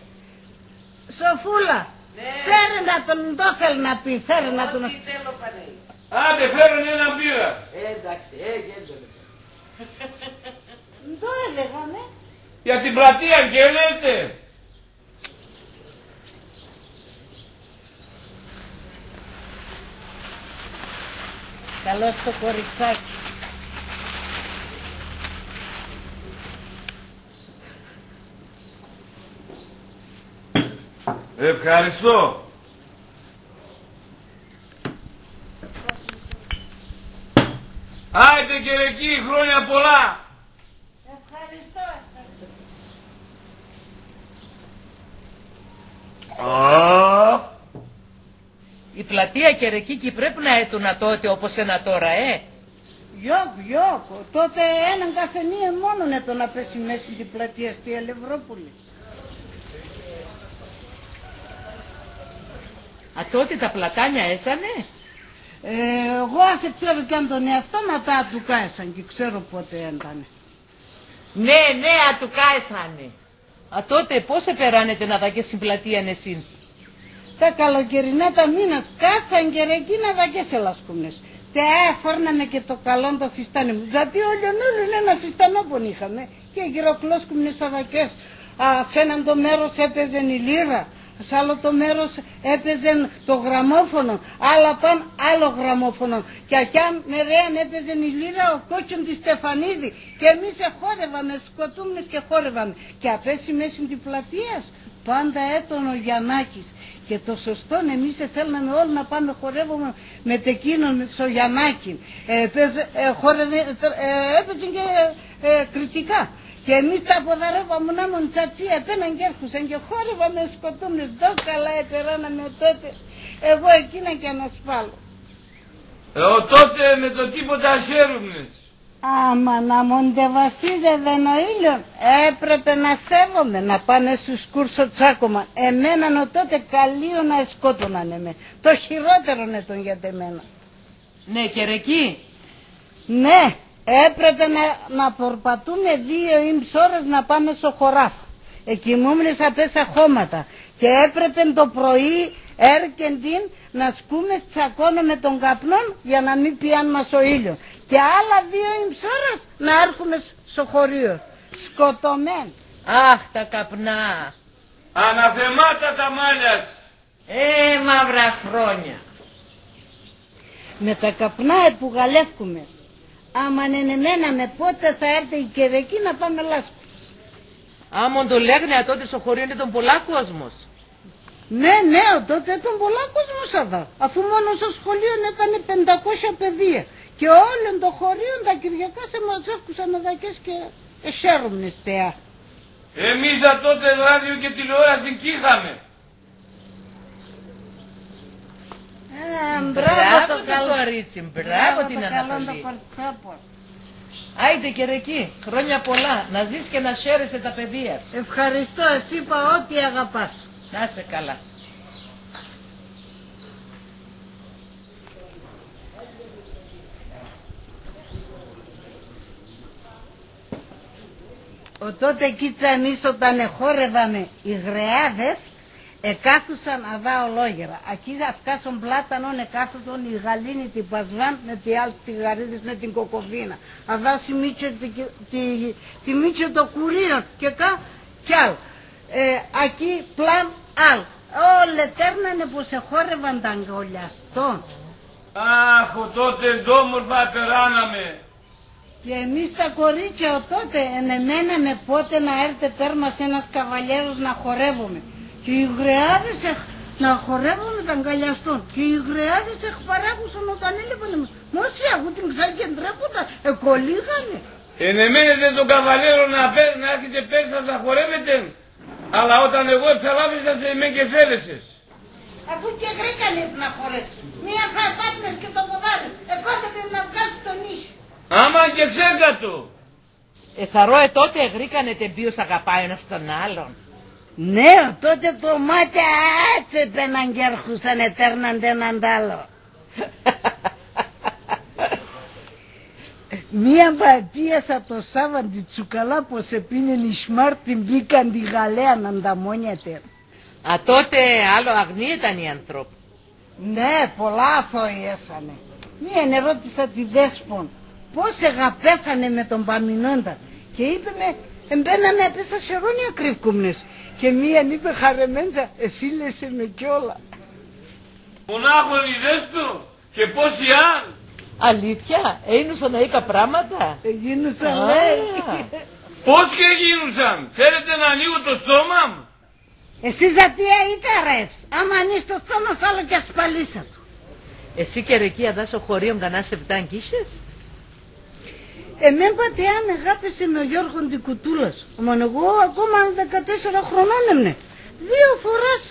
Σοφούλα, Ναι. Φέρε να τον, ντο θέλ' να πει, φέρε να τον. Ό,τι θέλω, Παναή. Άντε, φέρον έναν μπύρα. Ε, εντάξει, ε, γέντον. Ντο έλεγαμε; Για την πλατεία 'κι ελέτε. Καλώς το κοριτσάκι. Ευχαριστώ. Άιτε, Κερεκή, χρόνια πολλά. Ευχαριστώ, ευχαριστώ. Α. Η πλατεία, Κερεκή, 'κι πρέπ' να έτον ατότε όπως έν' ατώρα, ε; Γιοκ, γιοκ, τότε έναν καφενείον μόνον έτον απέσ' σην μέσην τη πλατείας, τη Αλευρόπουλη. Ατότε τα πλατάνια έσανε; Ε, εγώ ας εξέρω κι αν τον εαυτόν, ατά ατουκά έσαν, 'κι ξέρω πότε έντανε. Ναι, ναι, ατουκά έσανε. Ατότε πώς επεράνετε αδακέσ' σην πλατείαν εσύν; Τα καλοκαιρινά τα μήνας, κάθαν, Κερεκή, αδακέσ' ελάσκουμνες. Τεά εφόρναμε και το καλόν το φιστάνι μ'. Ζατί όλον όλον έναν φιστανόπον είχαμε. Και γυροκλώσκουμνες αδακέσ'. Α, σ' έναν το μέρος έπαιζεν η λύρα, σ' άλλο το μέρος έπαιζεν το γραμμόφωνο, άλλο απάν' άλλο γραμμόφωνο. Και ακιάν μερέαν έπαιζεν η λύρα ο Κότσον τη Στεφανίδη. Και εμείς εχόρευαμε, σκοτούμνες και χόρευαμε. Και απέσ' σην μέσην τη πλατείας πάντα έτον ο Γιαννάκης. Και το σωστόν, εμείς εθέλναμε όλ' να πάμε χορεύουμε μετ' εκείνον, με σο Γιαννάκην. Ε, παίζε-, ε, χόρευε, ε, έπαιζε και, ε, κριτικά. Και εμείς τα ποδαρεύαμουν άμον τσατσί, επαί'ναν και έρχουσαν και χόρευαμε, σκοτούμνες. Ντο καλά επεράναμε τότε. Εγώ εκείνα 'κι ανασπάλλω. Ε, ατότε με το τίποτα ας χαίρουμνες. Άμα να μοντεβασίζευεν ο ήλιον, έπρεπεν να σέβομε, να πάμε σους κούρς σο τσάκωμαν. Εμέναν ατότε καλλίον να εσκότωναν εμέ. Το χειρότερον έτον για τ' εμένα. Ναι, Κερεκή; Ναι, έπρεπεν να, να πορπατούμε δύο ήμ'ς ώρας να πάμε σο χωράφ'. Εκοιμούμνες απέσ' σα χώματα. Και έπρεπεν το πρωί, έρκεντην, να σκούμες τσακώνο με τον καπνόν, για να μη πιάν' μας ο ήλιον. Και άλλα δύο ήμ'ς ώρας να έρχουμες σο χωρίον. Σκοτωμέν'. Αχ, τα καπνά. Αναθεμάτα τα μάλια σ'. Ε, μαύρα χρόνια. Με τα καπνά επουγαλεύκουμες. Άμα 'ν' εμέναμε, πότε θα έρ'ται η Κερεκή να πάμε λάσκουμες. Άμον το λέγ'νε ατότε σο χωρίον έτον πολλά κόσμος. Ναι, ναι, ατότε έτον πολλά κόσμος αδά. Αφού μόνον σο σχολείον έτανε πεντακόσια παιδία. Και όλον το χωρίον τα Κυριακά σε μαζεύκουσαν αδακές και εσέρομνες τεά. Εμείς ατότε ράδιο και τηλεόραση 'κ' είχαμε. Ε, μπράβο. Μπράβο το το καλό. Κορίτσι μ', μπράβο. Μπράβο την το καλό Ανατολή. Το κοριτσόπο. Άιντε, Κερεκή, χρόνια πολλά, να ζεις και να χαίρεσαι τα παιδία σ'. Ευχαριστώ, εσύ πα ό,τι αγαπάς. Να σε καλά. Οτότε 'κ' ίτσαν ίσ' όταν εχόρευαμε οι γραιάδες, εκάθουσαν αδά ολόγερα. Ακεί αβκάσον πλάτανον εκάθουτον οι γαλήνοι τη Πασβάν με τη Άλφ' τη Γαρίδης με την Κοκοβίνα. Αδά σ' η Μίτσο τη, τη, τη Μίτσο το Κουρίον και κα-, κι άλλ'. Ε, ακεί πλάν άλλ'. Όλ' ετέρνανε πως εχόρευαν τ' αγκαλιαστόν. Αχ, οτότε ντ' όμορφα περάναμε. Και εμείς τα κορίτσια οτότε, ε, εμέναμε πότε να έρ'ται πέρα μας ένας καβαλιέρος να χορεύουμε. Και οι γραιάδες εχ-, να χορεύουμε τ' αγκαλιαστόν. Και οι γραιάδες εχπαράγουσαν όταν έλεπαν εμάς. Μώση, αγού την ξαν 'κ' εντρέπονταν, εκολλήγανε. Εμένετε τον καβαλιέρο να παίρ-, να έρχεται πέρα σας να χορεύετε, αλλά όταν εγώ εψαλάθησα σε, εμέν 'κ' εθέλεσες. Αφού 'κ' εγρήκανε να χορεύ'ς, μίαν θα επάτ'νες και το ποδάρι, εκάθεται να βγάλ'ς τον ίσιο. Άμα 'κ' εσέκατο. Εθαρώ ατότε εγρήκανε τεμπίος αγαπά ο ένας τον άλλον. Ναι, ατότε τ' ωμάτια αέτσ' επέαναν κι έρχουσαν, ετέρναν τ' έναν τ' άλλο. Μίαν πα επίασα το Σάββαν τη τσουκαλά, πως επίνεν η Σμάρ', την εποίκαν τη γαλέαν, ανταμόνια ατέρ'. Ατότε άλλο αγνοί έταν οι ανθρώπ'. Ναι, πολλά αθώοι έσανε. Μίαν ερώτησα τη Δέσπον, πώς εγαπέθανε με τον Παμεινώντα. Και είπεν με, εμπαίναμε απέσ' σα χερόνια κρύφκουμνες. Και μίαν, είπε, χαρεμέντσα, εθύλεσε με κιόλα. Μονάχον η Δέσπον και πώς οι άλλ'; Αλήθεια, έεινουσαν αΐκα πράματα; Εγίνουσα, α, λέει. Πώς 'κ' εγίνουσαν; Θέλετε να ανοίγω το στόμα μ'; Εσείς ατία ήταρες, άμα ανοί'ς το στόμα σ' άλλο κι ασπαλίσα το. Εσύ, Κερεκή, αδά σο χωρίον κανά σεβτάν 'κ' είχες; Εμέν πα τεάν εγάπεσεν ο Γιώργον τη Κουτούλας, άμαν εγώ ακόμα δεκατέσσερα χρονών έμ'νε. Δύο φοράς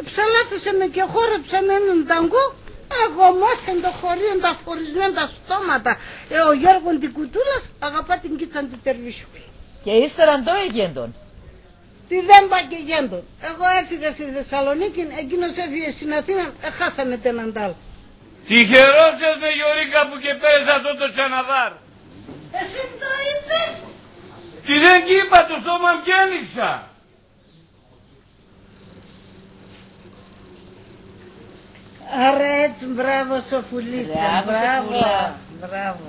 εψαλάθεσε με και εχόρεψαμε έναν ταγκό, εγωμώθεν το χωρίον τα φορισμένα τα στόματα. Ε, ο Γιώργον τη Κουτούλας αγαπά την κίτσαν τη Τερβίσιου. Και ύστερα ντο εγέντον; Τιδέν πα 'κ' εγέντον. Εγώ έφυγα ση Θεσσαλονίκην, εκείνος έφυγε σην Αθήναν, εχάσαμε τ' έναν τ' άλλο. Τυχερός έσαι, Γιωρίκ' ατά, που 'κ' επέρες ατό το τσαναβάρ'. Εσύ ντο είπες; Τιδέν 'κ' είπα, το στόμα μ' 'κ' άνοιξα. Αρ' έτσ', μπράβο σο, φουλίτσα. Μπράβο, σο, μπράβο, φουλά. Μπράβο.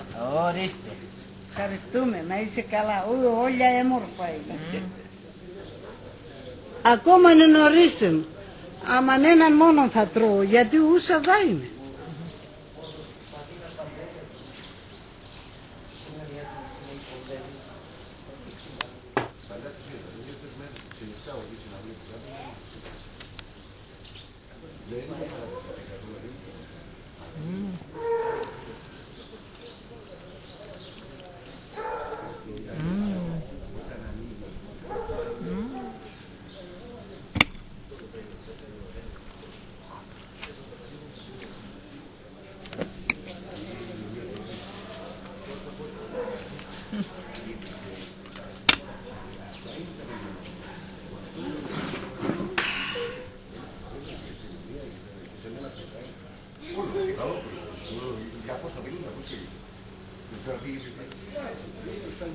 Ορίστε. Ευχαριστούμε, να είσαι καλά. Ου, όλα έμορφα είναι. Μμμ. Ακόμαν νωρίσεν, άμαν έναν μόνον θα τρώω, γιατί ούς αδά είμαι.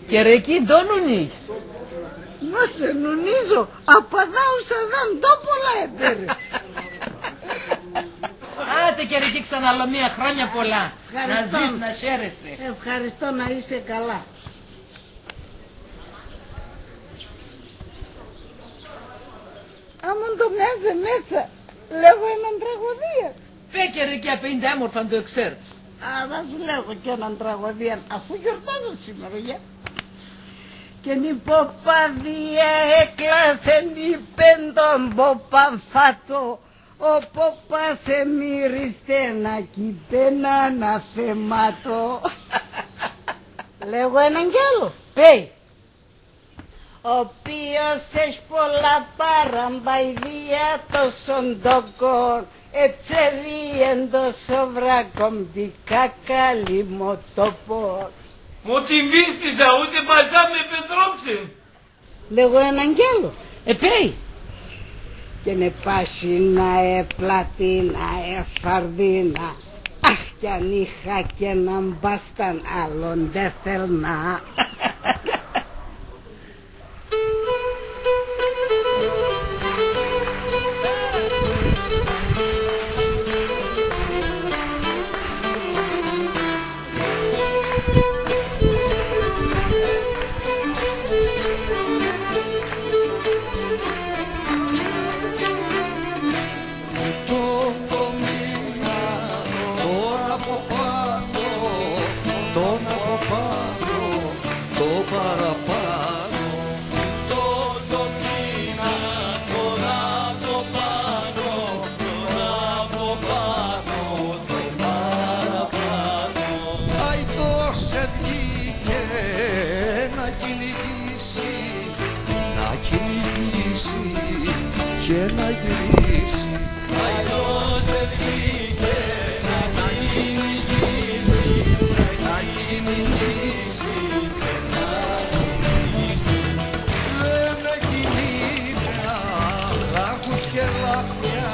Κερεκή, ντο νουνίζεις; Να σε νουνίζω, απ' αδά ους αδά ντο πολλά επέρε. Άτε, Κερεκή, ξαν άλλο μία, χρόνια πολλά. Ευχαριστώ. Να ζεις, να χαίρεσαι. Ευχαριστώ, να είσαι καλά. Άμον ντο μιάζε μέσ' σα, λέγω έναν τραγωδίαν. Πέ, Κερεκή, απ' ίν' ντο έμορφα ντο εξέρτς. Α, να σου λέγω κι έναν τραγωδίαν, αφού γιορτάζω σήμερα, για. Και νη ποπαδία έκλασεν, είπεν τον ποπαν: Φάτο, Ο ποπάς εμύρισε να κηπέν' αναθεμάτω. Λέγω έναν κι άλλο. Πέει. Ο οποίος έχ' πολλά παραμβαϊδία τόσον τόκον, ετσεβίεν το σοβράκον πικά καλυμμοτόπον. Μ' οτιμίστησα, ούτε πασά μ' επετρόψεν. Λέγω έναν κι άλλο. Επέει. Και νε πάσινα, ε, πλατίνα, ε, φαρδίνα. Αχ, κι αν είχα κι έναν πα σ' ταν άλλον, ντ' έθελνα. Τον κομίνα, τον από πάνω, τον από πάνω, το παραπάνω. Τον κομίνα, τον από πάνω, τον από πάνω, το παραπάνω. Αϊτός εβγήκε να κυνηγήσει, να κυνηγήσει και να γυρίσει. Αϊτός εβγήκε να κυνηγήσει, να κυνηγήσει και να γυρίσει. Δεν κυνήγα λάκους και λάφια,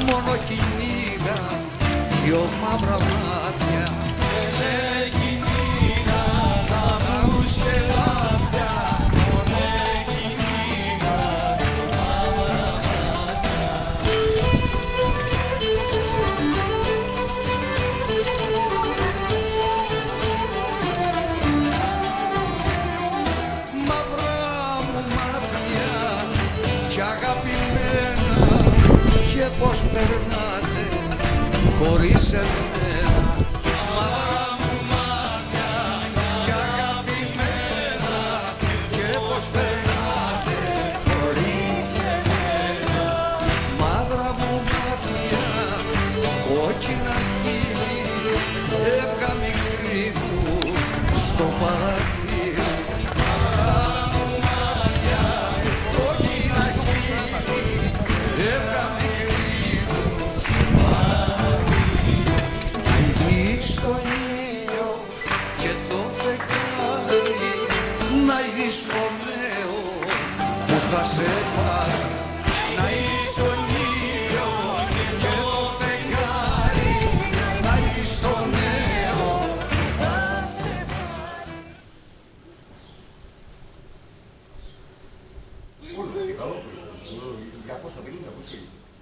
μόνο κυνήγα δυο μαύρα μάτια. Ελέ, κυνήγα λάκους και λάφια, μωρέ, κυνήγα. Μαύρα μου μάτια κι αγαπημένα, και πώς περνάτε χωρίς εμένα; Μαύρα μου μάτια κι αγαπημένα, και πώς περνάτε χωρίς εμένα; Μαύρα μου μάτια, κόκκινα χείλη, έβγα, μικρή μου, στο παράθυρο.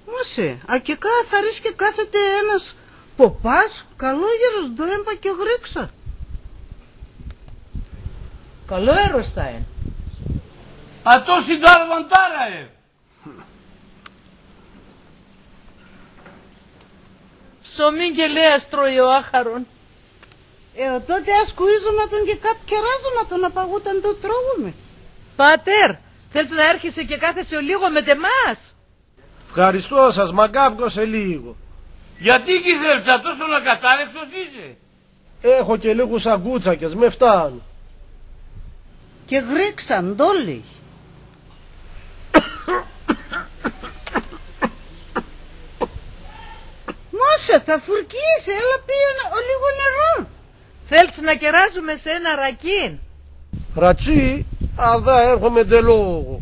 Μώσε, ακεκά θα ρίσκε κάθεται ένας ποπάς, καλόγερος, ντο έμπα και γρήξαν. Καλόγερος θα έν'. Ατός η ντάρ' βαντάρα, ε! Ψωμίν και λαίας τρώει ο άχαρον. Ε, ατότε ας κουίζομε ατον και κάτ' κεράζομε ατον, απαγούταν ντο τρώγουμε. Πάτερ, θέλτς να έρχεσαι και κάθεσαι ολίγον μετ' εμάς; Ευχαριστώ σας, μαγκάφκω σε λίγο. Γιατί, 'κι θέλτς, ατόσον ακατάρρεκτος είσαι; Έχω και λίγους αγκούτσακες, με φτάνουν. Και γρήξαν, ντο λέει. Μώσε, θα φουρκίεσαι, έλα πίον ολίγον νερόν. Θέλτς να κεράζουμε σε έναν ρακίν; Ρατσί; Αδά έρχομε ντ' ελόγω.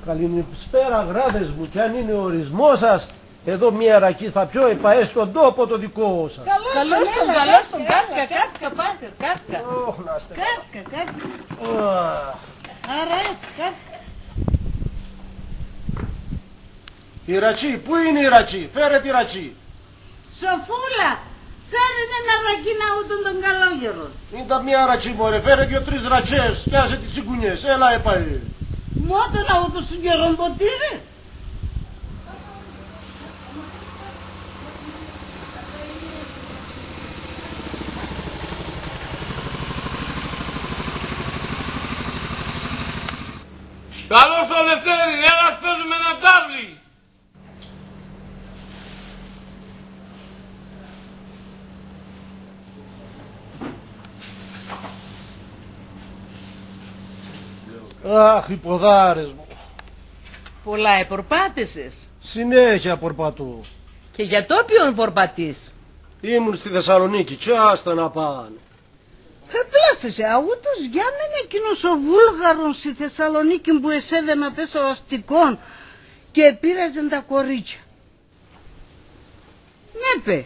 Καλησπέρα, γράδες μου, κι αν είναι ο ορισμός σας, εδώ μια ρακή θα πιω, επαέστ' τον τόπο το δικό σας. Καλώς τον, καλώς τον, κάτκα, κάτκα, πάτερ, κάτκα. Ωχ, να είστε καλά. Κάτκα, κάτκα. Αχ. Αρά, κάτκα. Η ρατσί, πού είναι η ρατσί; Φέρε τη ρατσί. Σοφούλα, φέρε έναν ρακίν αούτον τον καλόγερον. Ίντα μια ρατσί, μωρέ, φέρε δυο-τρεις ρατσιές κι άσε τις τσιγκουνιές. Έλα, επαέ. Μ' ότον αούτον σον καιρόν, ποτήρ'; Καλώς το Λευτέρη, έλα παίζουμε ένα τάβλι. Αχ, οι ποδάρες μου. Πολλά επορπάτεσες; Συνέχεια πορπατώ. Και για το ποιον πορπατείς; Ήμουν στη Θεσσαλονίκη, κι άστα να πάνε. Επλάσεσαι, αούτος για μεν εκείνος ο Βούλγαρον ση Θεσσαλονίκην που εσέβεν απέσ' σο αστικόν και επείραζεν τα κορίτσια. Ναι, παι,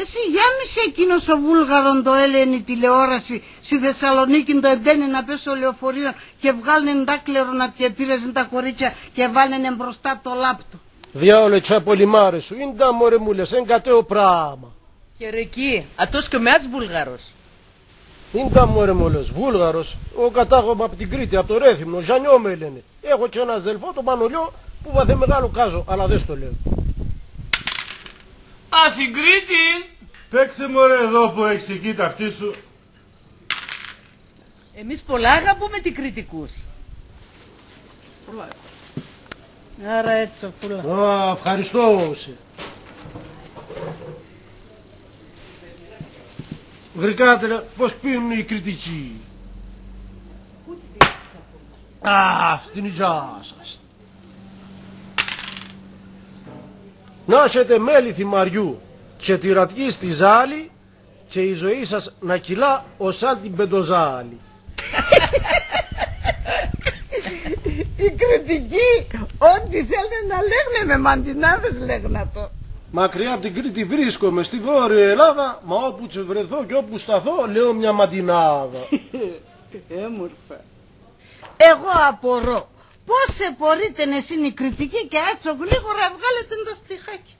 εσύ για μη σε εκείνος ο Βούλγαρον ντο έλεεν η τηλεόρασην ση Θεσσαλονίκην ντο εμπαίνεν απέσ' σο λεωφορείον και εβγάλεν τάκλερον απ' κι επείραζεν τα κορίτσια και εβάλεν εμπροστά το λάπτο. Διάολε, τσα πολυμάρες σου, ίντα μωρέ μ' ούλες, έν' κατέ ο πράμα. Κερεκή, ατός κι ο Μεάς Βούλγαρος. Ίντα μωρέ μ' ούλες, Βούλγαρος; Εγώ κατάγομαι απ' την Κρήτη, απ' το Ρέθυμνο, Ζανιό με λένε. Έχω κι έναν αδελφόν, τον Μανολιό, που βαθ' εμεγάλο κάζω, αλλά δεν στο λέω. Α, στην Κρήτη; Παίξε μωρέ εδώ που έχεις εκεί τ' αυτί σου. Εμείς πολλά αγαπούμε τ' οι Κριτικούς. Πολλά. Άρα έτσι, ο Φούλα. Α, ευχαριστώ σε. Γρικάτε, πώς πίνουν οι Κριτικοί; Α, στην υγειά σας. Να έχετε μέλι θυμαριού και τη ρατιή στη ζάλη και η ζωή σας να κυλά ω σάλ' την πεντοζάλη. Οι Κριτικοί, ό,τι θέλ'νε να λέγ'νε με μαντινάδες λέγ'ν' ατο. Μακριά απ' την Κρήτη βρίσκομαι, στη Βόρεια Ελλάδα, μα όπου και βρεθώ και όπου σταθώ, λέω μια μαντινάδα. Έμορφα. Εγώ απορώ. Πώς επορείτεν εσείς οι Κριτικοί και αέτσο γλήγορα εβγάλετε τα στιχάκια;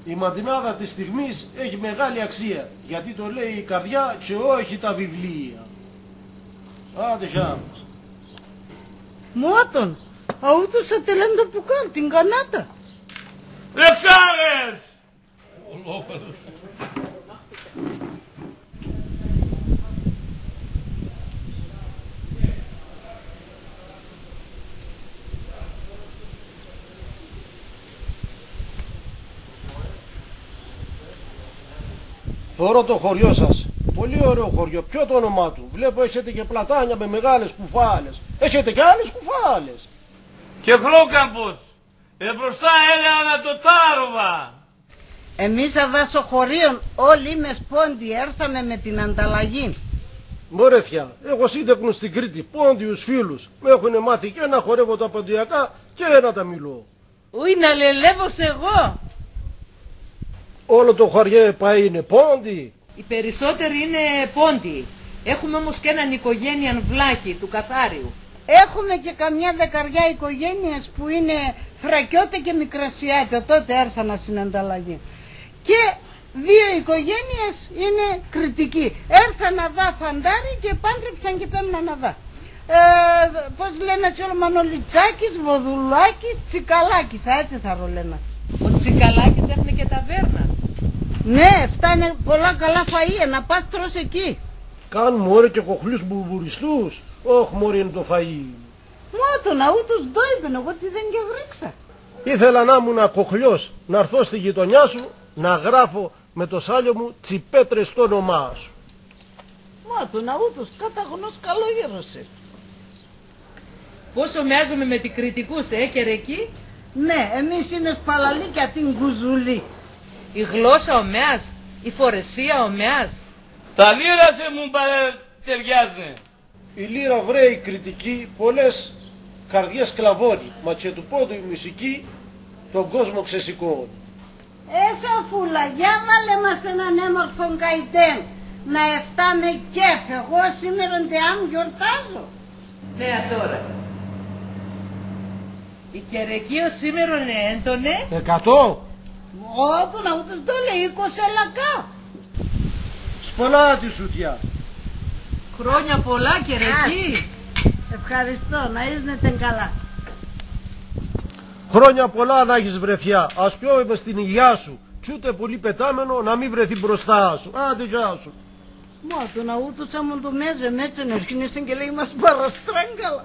Η μαντινάδα της στιγμής έχει μεγάλη αξία, γιατί το λέει η καρδιά και όχι τα βιβλία. Άντε, χιάμος. Μώτον, αούτος ατελέν ντο πουκάν, την κανάτα. Εξάρες! Θωρώ το χωριό σας. Πολύ ωραίο χωριό. Ποιο το όνομά του; Βλέπω έχετε και πλατάνια με μεγάλες κουφάλες. Έχετε και άλλες κουφάλες; Και χρόκαμπος. Εμπροστά έλεαν ατο τάροβα. Εμείς αδά σο χωρίον όλοι μες Πόντιοι, έρθαμε με την ανταλλαγήν. Μωρέ θιά, έχω σύντεκνους στην Κρήτη, Πόντιους φίλους. Μ' έχουνε μάθει και να χορεύω τα ποντιακά και να τα μιλώ. Ουι, να λελεύω σ' εγώ. Όλο το χωριό πα είναι Πόντιοι; Οι περισσότεροι είναι Πόντιοι. Έχουμε όμως και έναν οικογένειαν Βλάχη, του Καθάριου. Έχουμε και καμιά δεκαριά οικογένειες που είναι Θρακιώτε και Μικρασιάτε, τότε έρθαν να συνανταλλαγεί. Και δύο οικογένειες είναι Κριτικοί. Έρθαν αδά φαντάρι και επάντρεψαν και επέμ'ναν αδά. Ε, πώς λένε ατσί, ο Μανολιτσάκης, Βοδουλάκης, Τσικαλάκης, αέτσ' εθαρρώ λένε ατσί. Ο Τσικαλάκης έχ'νε και ταβέρνα. Ναι, ευτάνε πολλά καλά φαΐα, να πας τρως εκεί. Κάν μωρέ και κοχλιούς μπουρμπουριστούς, ωχ μωρέ είναι το φαΐ. Μώτον, αούτος ντο είπεν, εγώ τιδέν 'κ' εγροίκ'σα. Ήθελα να 'μουν κοχλιός, να 'ρθώ στη γειτονιά σου, να γράφω με το σάλιο μου Τσιπέτρες το όνομά σου. Μώτον, αούτος, καταγνός καλόγερος είναι. Πώς ομοιάζομε με τη Κριτικούς, ε, Κερεκή; Ναι, εμείς είμες παλαλοί κι ατείν' κουζουλοί. Η γλώσσα ομοιάζ', η φορεσία ομοιάζ'. Τα λύρας εμουν παρατεριάζ'νε. Η λύρα, βρε, η Κριτική, πολλές καρδιές κλαβώνει, μα και του Πόντιου η μουσική τον κόσμο ξεσηκώνει. Έσω, Φούλα, για βάλε μας έναν έμορφον καηδέν, να ευτάμε κέφ', εγώ σήμερον τεάμ' γιορτάζω. Ναι, ατώρα. Η Κερεκή οσήμερον έντονε; Εκατό; Ότον αούτος ντο λέει, είκοσι λακά. Σπολά τη σουτιά. Χρόνια πολλά, Κερεκή. Α, ευχαριστώ, να ίζ'νετε καλά. Χρόνια πολλά να έχεις, βρε θιά, ας πιώμε μες την υγειά σου, κι ούτε πουλί πετάμενο να μη βρεθεί μπροστά σου. Άντε, γεια σου. Μώτον, αούτος άμον ντο μεζεμέτσεν έρχειν' εσέν και λέει μας παραστράγκαλα.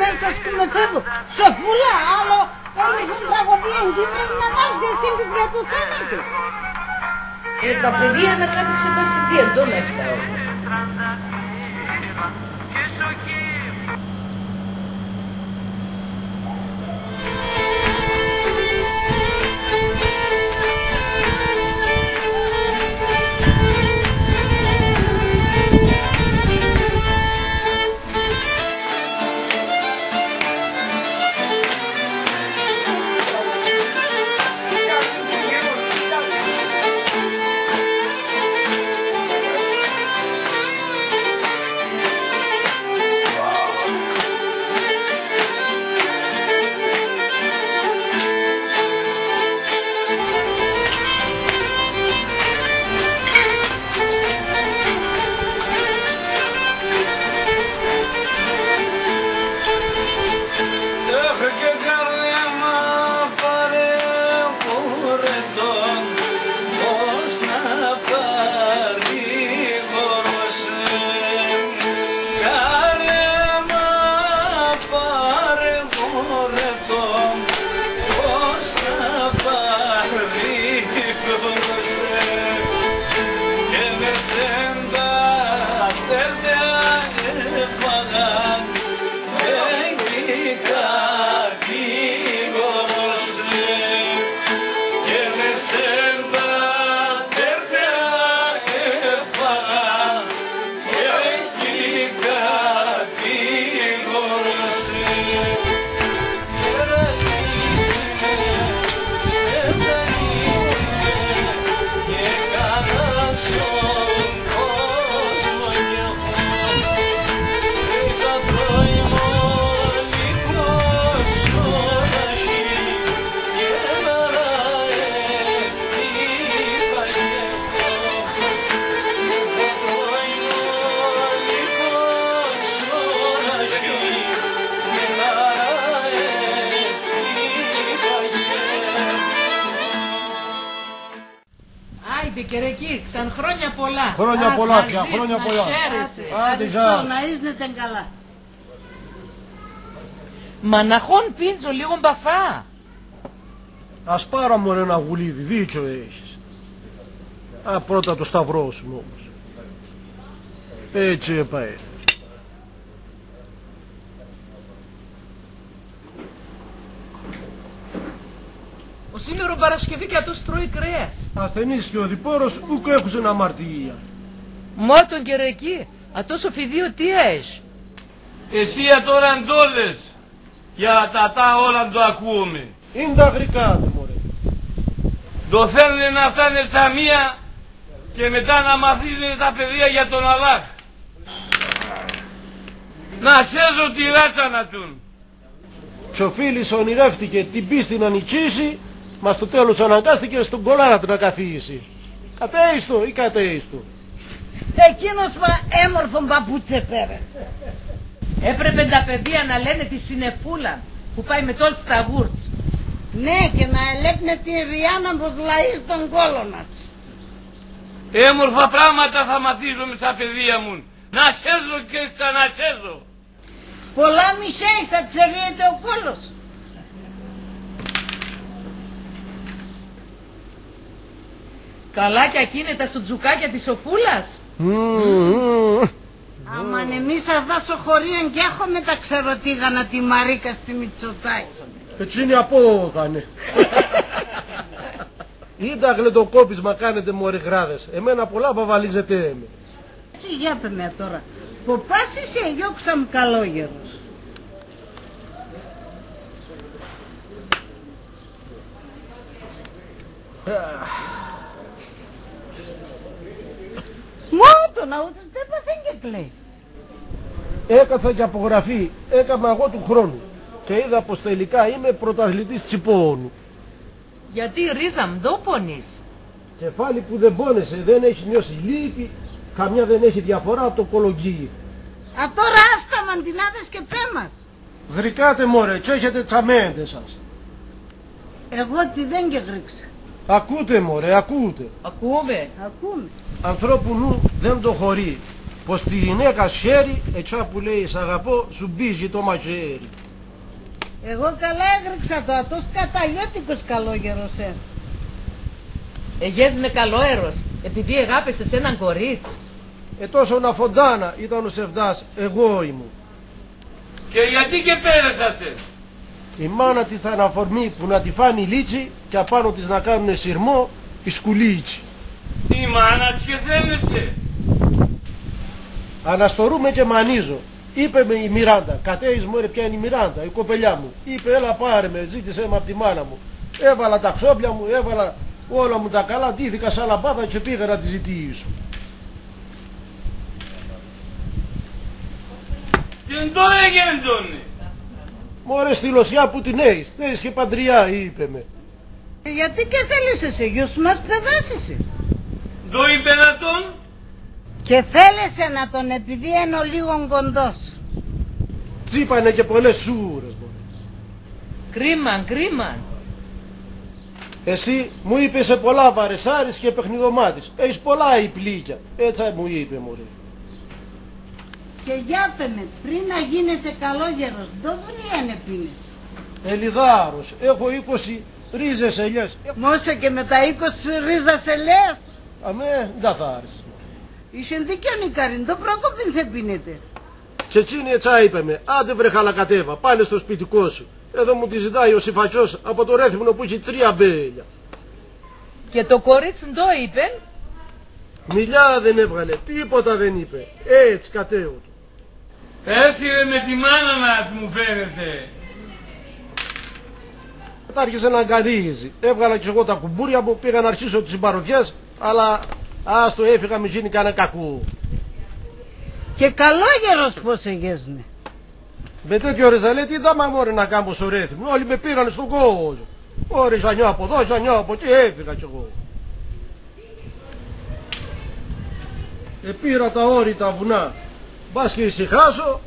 Μέσα ας πούμε φεύγω. Σοφούλα, άλλο, όλο αυτό το τραγωδία, τι πρέπει να μάθεις εσύ για το θάνατο. Ε, τα παιδία να κάτω ξεπασιτία, ντο να έφταω. Αχ, και καρδία μ' απαρεγόρευτον, πώς να παρηγορώ σε. Καρδία μ' απαρεγόρευτον, πώς να παρηγορώ σε. Και με σέντα τέρτεα έφαγαν, έγκυ κατηγορώ σε. Και με σέντα τέρτεα έφαγαν, έγκυ κατηγορώ σε. Άιντε, Κερεκή, ξαν χρόνια πολλά. Χρόνια πολλά πια, χρόνια πολλά. Άντε, γεια. Άντε, γεια. Ευχαριστώ, να ήσετε καλά. Μαναχόν πίντς ολίγον πα φά. Ας πάρω, μωρέ, ένα γουλίδι, δίκιο έχεις. Α, πρώτα το σταυρώσουμε όμως. Έτσι επαΐ. Ο σήμερον Παρασκευή κι ατός τρώει κρέας. Ασθενής και οδηπόρος ουκ έχουσεν αμαρτία. Μώ τον Κερεκή, ατός ο Φιδίου τι αέσ'; Εσύ ατώρα ντο λες; Για τ' ατά όλα ντο ακούομε. Ίν' τα γρικά ατά, μωρέ. Ντο θέλουνε να φτάνε ταμεία και μετά να μαθίζουνε τα παιδία για τον Αλλάχ. Να σέζω τη ράτσα ατουν. Κι ο Φίλης ονειρεύτηκε την πίστη να νικήσει, μα στο τέλος αναγκάστηκε στον κολάρα του να καθίσει. Κατέιστο ή κατέιστο. Εκείνος μα έμορφον παπούτσ' επέρεν. Έπρεπεν τα παιδία να λένε τη Συννεφούλαν, που πάει με τ' όλτς τα γούρτς. Ναι, και να ελέπ'νε τη Ριάνναν πώς λαΐ τον κώλον ατ'ς. Έμορφα πράγματα θα μαθίζομε σα παιδία μουν. Να σέζω και ξαν να σέζω. Πολλά μισέεις, θα τσερίεται ο κώλος. Καλά κι ακίνητα σο τσουκάκια της σοφούλας. Μμμ. Άμα εμείς αδά σο χωρίον κι έχουμε τα ξεροτίγανα τη Μαρίκα τη Μητσοτάκη. Ετσίνη απόθανε. Ίν' τα γλαιτοκόπης μ' ακάνετε, μωρέ γράδες. Εμένα πολλά βαβαλίζετε με. Εσύ για πε με ατώρα. Ποπάς είσαι, εγιώκουσα μ' καλόγερος. Μώ ατον, αούτος ντ' έπαθεν και κλαίει. Έκαθα και απογραφή, έκαμα εγώ του χρόνου. Και είδα πως τελικά είμαι πρωταθλητής τσιπώνου. Γιατί, ρίζα μ', ντο πονείς; Κεφάλι που δεν πόνεσε, δεν έχει νιώσει λύπη, καμιά δεν έχει διαφορά από το κολοκύθι. Ατώρα άστα μαντινάδες και πέ μας. Γρικάτε, μωρέ, κι έχετε τσαμέν' εσάς. Εγώ τιδέν και γρίκ'σα. Ακούτε, μωρέ, ακούτε. Ακούμε. Ακούμε. Ανθρώπου νου δεν το χωρεί. Πως τη γυναίκα χαίρει, ετσά που λέει «Σ' αγαπώ», σουμπίζει το μαχαίρι. Εγώ καλά εγροίξα το, ατός καταλλιώτικος καλόγερος έν'. Εγέζ'νε καλόγερος, επειδή εγάπεσες έναν κορίτσ'; Ετόσον αφοντάνα ήταν ο Σεβδάς, εγώ ήμουν. Και γιατί και πέρασατε; Η μάνα τη θ' αναφορμεί που να τη φάν' η λύτση και απάνω της να κάνουνε σειρμόν οι σκουλίτσ'ι. Η μάνα της και θέλεσε. Αναστορούμαι και μανίζω. Είπε με η Μιράντα, κατέεις μωρέ ποια είναι η Μιράντα, η κοπελιά μου. Είπε: «Έλα, πάρε με», ζήτησε με απ' τη μάνα μου. Έβαλα τα ξόπια μου, έβαλα όλα μου τα καλά, ντύθηκα σα λαμπάδα και πήγα να τη ζητήσω. Και ντο εγέντονε; Μωρέ, στη λοσιά που την έεις, θα έχεις και παντριά, είπε με. Γιατί και θέλεσες, γιος μας παιδάς είσαι. Ντο είπεν ατον; Και θέλεσεν ατον, επειδή έν' ολίγον κοντός. Τσ' είπανε και πολλές σούρες, μωρέ. Κρίμαν, κρίμαν. Εσύ, μου είπες, είσαι πολλά βαρεσάρης και παιχνιδομάτης. Έχεις πολλά ηπλίκια. Έτσ' μου είπε, μωρέ. Και για πε με, πριν να γίνεσαι καλόγερος, ντο δουλείαν επείνες; Ελιδάρος, έχω είκοσι ρίζες ελιές. Μώσε, και με τα είκοσι ρίζας ελιές; Αμέ, ντ' ατ' άρεσες. Είσαι δίκιον, Ικαρή, ντο προκόπην θα επίνετε; Και εκείνη ετσά είπε με: «Άντε βρε χαλακατέβα, πάνε στο σπιτικό σου. Εδώ μου τη ζητάει ο Σιφακιός από το Ρέθυμνο που έχει τρία αμπέλια». Και το κορίτσ' ντο είπεν; Μιλιά δεν έβγαλε, τίποτα δεν είπε. Έτσ' κατέουτο. Έσυρε με τη μάνα να ας μου φαίνεται. Άρχισε να αγκαρίζει. Έβγαλα κι εγώ τα κουμπούρια μου, πήγα να αρχίσω τις συμπαροχές, αλλά άστο, έφυγα, μη γίνει κανένα κακό. Και καλόγερος πώς εγέσ'νε; Με τέτοιο ρεζαλέ, τι ντάμα μωρέ να κάμω σο Ρέθυμνο, όλοι με πήρανε στον κώζο. Ωρε, ζανιώ από δω, ζανιώ από εκεί, έφυγα κι εγώ. Επήρα τα όρη τα βουνά, μπας και ησυχάσω,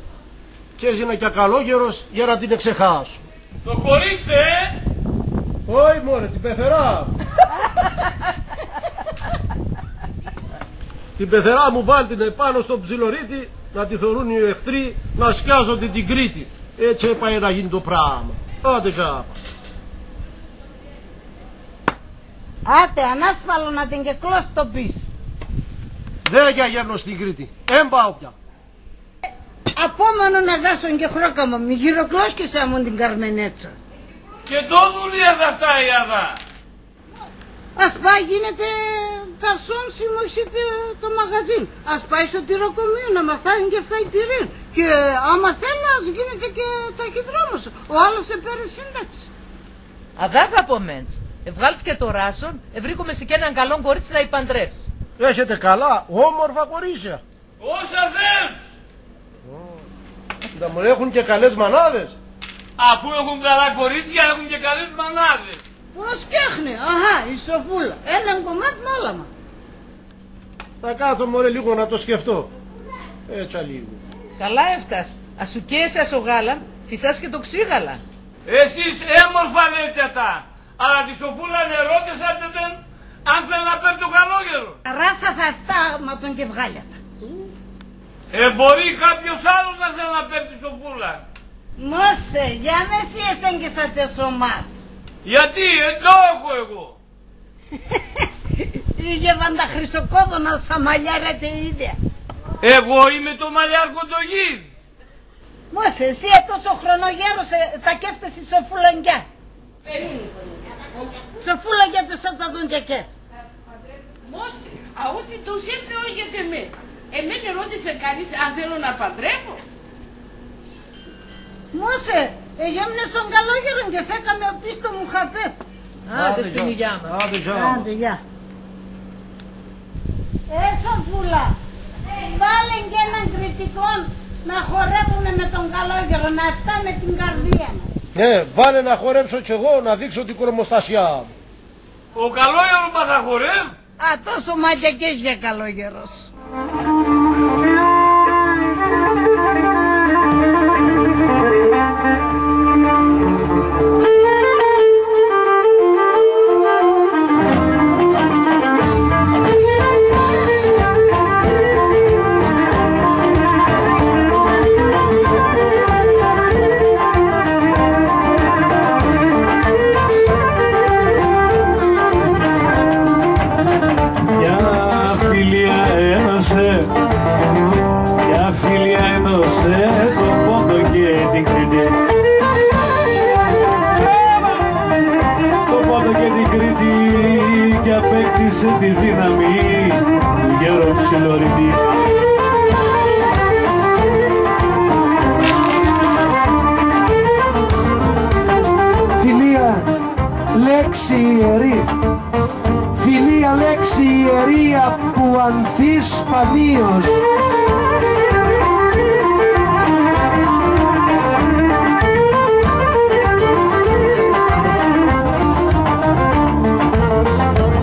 κι έζηνα κι ακαλόγερος για να την εξεχάσω. Το κορίτσι, ε; Όχι μωρέ, την πεθερά. Την πεθερά μου βάλτην επάνω στο ψιλορίτ' τη, να τη θωρούν οι εχθροί, να σκιάζονται την Κρήτη. Έτσ' έπαε να γίνει το πράγμα. Άντε, γάμα. Άτε, ανάσπαλον να την κεκλώσ' το πεις. Δέκια γέρνω στην Κρήτη. Έν' πάω πια. Απόμονον αδάσον και χρόκαμον, μη γυροκλώσκεσαι άμον την Καρμενέτσα. Και ντο δουλειά θα ευτάει αδά; Ας πάει, γίνεται, θα σώμ' σιμωχτεί το μαγαζίν. Ας πάει σο τυροκομείον, να μαθάει και ευτάει τυρήν. Και άμα θέλ', ας γίνεται και ταχυδρόμος. Ο άλλος επέρεν σύνταξην. Αδά θα πομέντς. Εβγάλτς και το ράσον, ευρήκομε σοι κι έναν καλόν κορίτσ' να η παντρεύ'ς. Έχετε καλά, όμορφα κορίτσια; Όσα θέλτς. Ω, ντ' ατ' μωρέ, έχουν και καλές μανάδες. Αφού έχουν καλά κορίτσια, έχουν και καλές μανάδες. Πώς κι έχ'νε; Αχά, η Σοφούλα. Έναν κομμάτ' μ' όλα μ'. Θα κάθω μωρέ λίγο να το σκεφτώ. Έτσ' λίγο. Καλά ευτάς. Ας σου καίεσαι ας σο γάλαν, φυσάς και το ξύγαλαν. Εσείς έμορφα λέτε ατά, αλλά τη Σοφούλαν ερώτεσατε τεν αν θέλ' να παίρ' το καλόγερον; Ράσα θα ευτά άμα τον και εβγάλ' ατα. Ε, μπορεί κάποιος άλλος να θέλ' να παίρ' τη Σοφούλαν. Μώσε, για μ' εσύ εσέγκες ατέ σο μάτ'. Γιατί, ε, ντο έχω εγώ; Είχ' εβάν' τα χρυσοκόδωνα σα μαλλιά, ρε, τε ίδια. Εγώ είμαι το μαλλιάρκον το γύρ'; Μώσε, εσύ ατόσον χρονών γέρος, ε, θα κέφτες ση Σοφούλαν γκιά. Σοφούλα, για τε σ' ατά δουν και καίν'. Μώσε, αούτι ντο σ' έρθεν όλο για τ' εμέν. Εμέν ερώτησε κανείς αν θέλω να παντρεύω; Μώσε, εγέμ'νες σον καλόγερον και φέκαμε οπίσ' το μουχαμπέτ'. Άντε, άντε, στην υγειά μας. Άντε, γεια. Άντε, γεια. Ε, Σοφούλα, βάλεν και έναν κριτικόν να χορεύουμε με τον καλόγερον, να ευτάμε την καρδία μας. Ναι, βάλε να χορέψω κι εγώ, να δείξω την κωμοστασιά μου. Ο καλόγερον πα θα χορεύ'; Ατόσον μαγιακές για καλόγερος. Ξιερή. Φιλία λέξη ιερία που ανθεί σπανίως.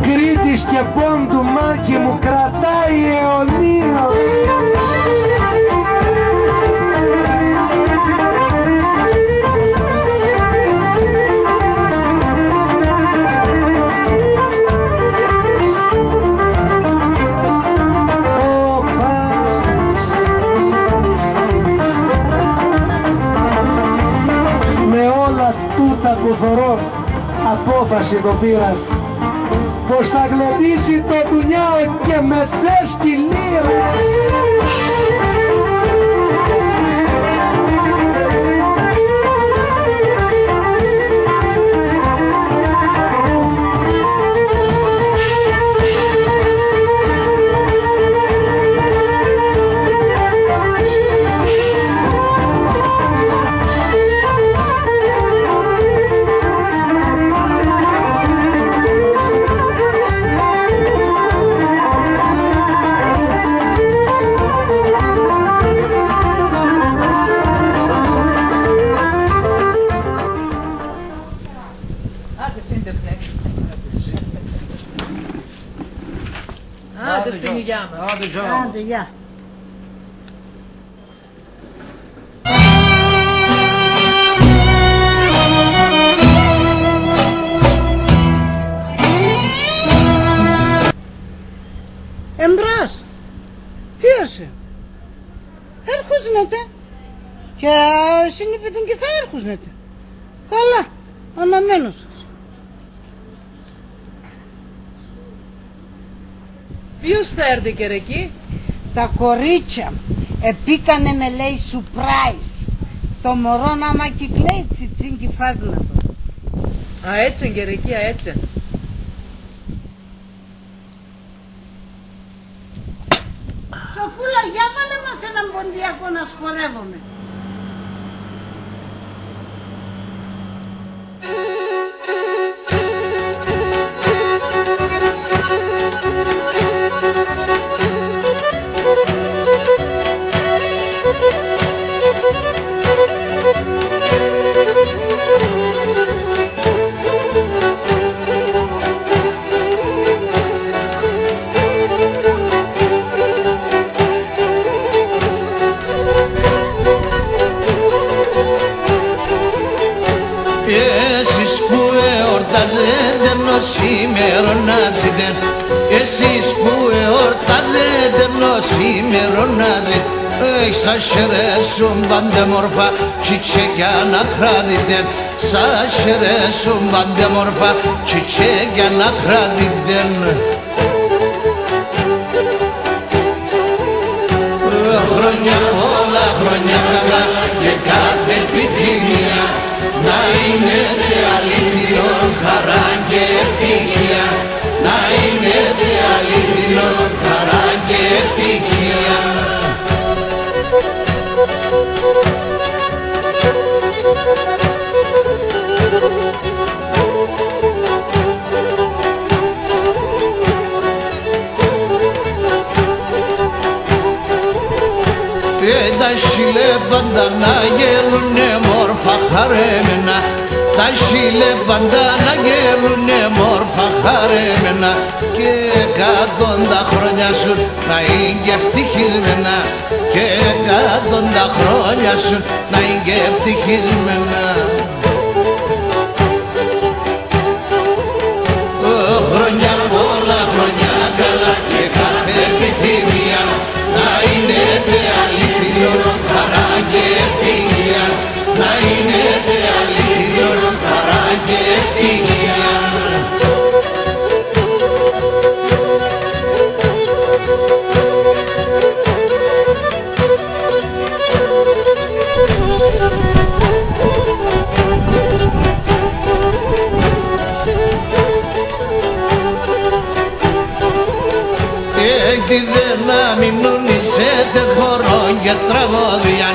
Κρήτης και Πόντου μάχη μου κρατάει αιωνίως. Όπα. Με όλα τούτα που θωρώ, απόφαση το πήρα, πως θα γλεντήσει το ντουνιάο και με τσέσκι λύρα. Άντε, σύντε, ναι. Άντε, στην υγειά μας. Άντε, γεια. Άντε, γεια. Εμπρός. Ποίος είναι; Έρχουνε τε. Και συνείπετε και θα έρχουνε τε. Καλά, αναμένω σας. Ποίος θα έρ'νε, Κερεκή; Τα κορίτσια μ'. Εποίκανε με, λέει, surprise. Το μωρόν άμα 'κι κλαίει, τσιτσίν 'κι φάγ'ν' ατο. Αέτσεν, Κερεκή, αέτσεν. Σοφούλα, για βάλε μας έναν ποντιακόν να χορεύουμε. Εσείς που εορτάζετε νοσημερών ατζήντεν, εσείς που εορτάζετε νοσημερών ατζήντεν, εχ, σ' ας χαιρέσουν πάντα μορφά, τσιτσέκια να κρατήντεν, σ' ας χαιρέσουν πάντα μορφά, τσιτσέκια να κρατήντεν. Χρόνια πολλά, χρόνια καλά και κάθε επιθυμία να είναι τε αληθινόν χαρά και ευτυχία, να είναι τε αληθινόν χαρά και ευτυχία. Ε, τα χείλια πάντα να γελούνε μόρφα χαρεμένα, τα χείλια πάντα να γελούνε μόρφα χαρεμένα, και εκατόν τα χρόνια σου να είναι και ευτυχισμένα, και εκατόν τα χρόνια σου να είναι και ευτυχισμένα. Χρόνια πολλά, χρόνια καλά και κάθε επιθυμία να είναι τε αληθινόν χαρά και ευτυχία, να είναι τε αληθινόν χαρά και ευτυχία. Εκ' τη δύναμη νουν είσαι τε χορόν και τραγώδια,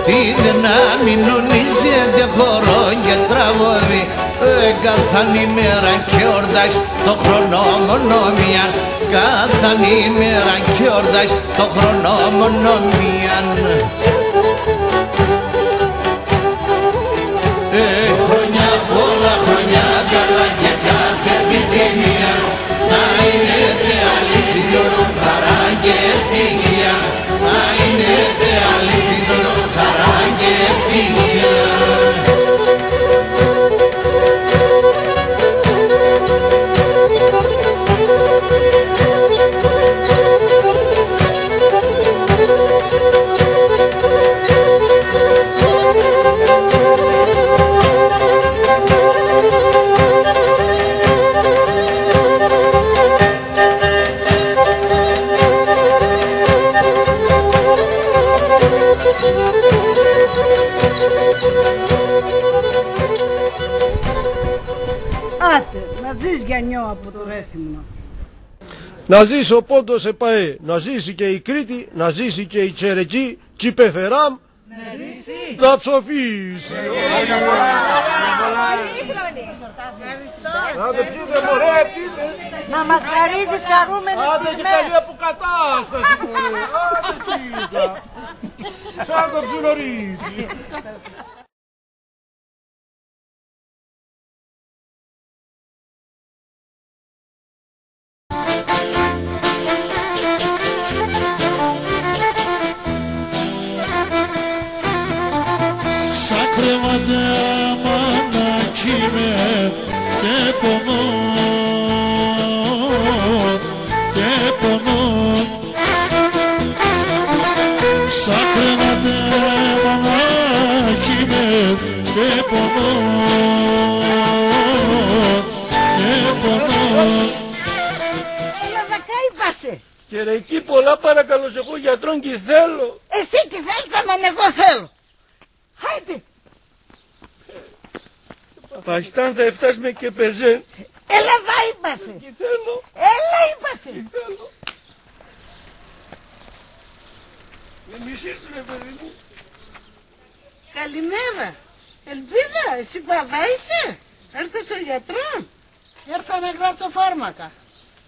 τη δύναμη νουν είσαι τε χορόν και τραγώδια, εκ' Κάθαν ημέραν και ορτάς το χρονό μόνον μίαν. Κάθαν ημέραν και ορτάς το χρονό μόνον μίαν. Ε, χρόνια πολλά, χρόνια καλά και κάθε επιθυμία να είναι και αληθινό χαρά και ευτυχία. Να είναι και αληθινό χαρά και ευτυχία. Άτε, να ζεις, γιαννιό, από το Ρέθυμνο. Να ζήσει ο Πόντος επαέ, να ζήσει και η Κρήτη, να ζήσει και η Τσερεκή, κι η πεθερά μ', να ψοφήσει. Άντε, πιείτε, μωρέ, πιείτε. Να μας χαρίζεις χαρούμενες στιγμές. Άντε, και καλή αποκατάσταση, μωρέ. Άντε, κοίτα. Σαν το ψιλορίτσι. Σ' ακρέβατα μανακί με και πονώ, και πονώ. Σ' ακρέβατα μανακί με και πονώ, και πονώ. Έλα, δακά είπα σε. Κερεκή, πολλά παρακαλώ σε, εγώ γιατρόν 'κι θέλω. Εσύ 'κι θέλεις, άμα εγώ θέλω. Χάιντε. Παχτάν θα ευτάς με και πεζέν. Έλα, δα είπα σε. 'Κι θέλω. Έλα, είπα σε. 'Κι θέλω. Με μισείς, ρε παιδί μου. Καλημέρα. Ελπίδα, εσύ πα-, δα είσαι; Έρθες σο γιατρόν; Έρθα να γράψω φάρμακα.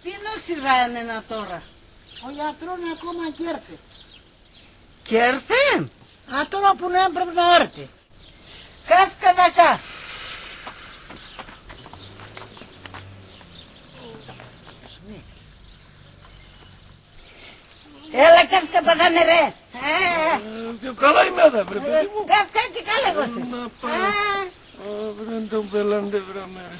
Τι νοσηρά έν' έν' ατώρα; Ο γιατρόν ακόμα 'κ' έρθεν. 'Κ' έρθεν; Ατώρα που να έπρεπ' να έρθεν. Κάθ' κα δακά. Έλα, κάθ' κα πα δα με, ρε. Ε. Ε, και καλά είμαι, αδερφέ, ρε, ε, παιδί μου. Κάθ' κα και καλά εγώ σε. Να πάω. Α. Ω, βρε, τον πελάντε, βρε, με, ρε.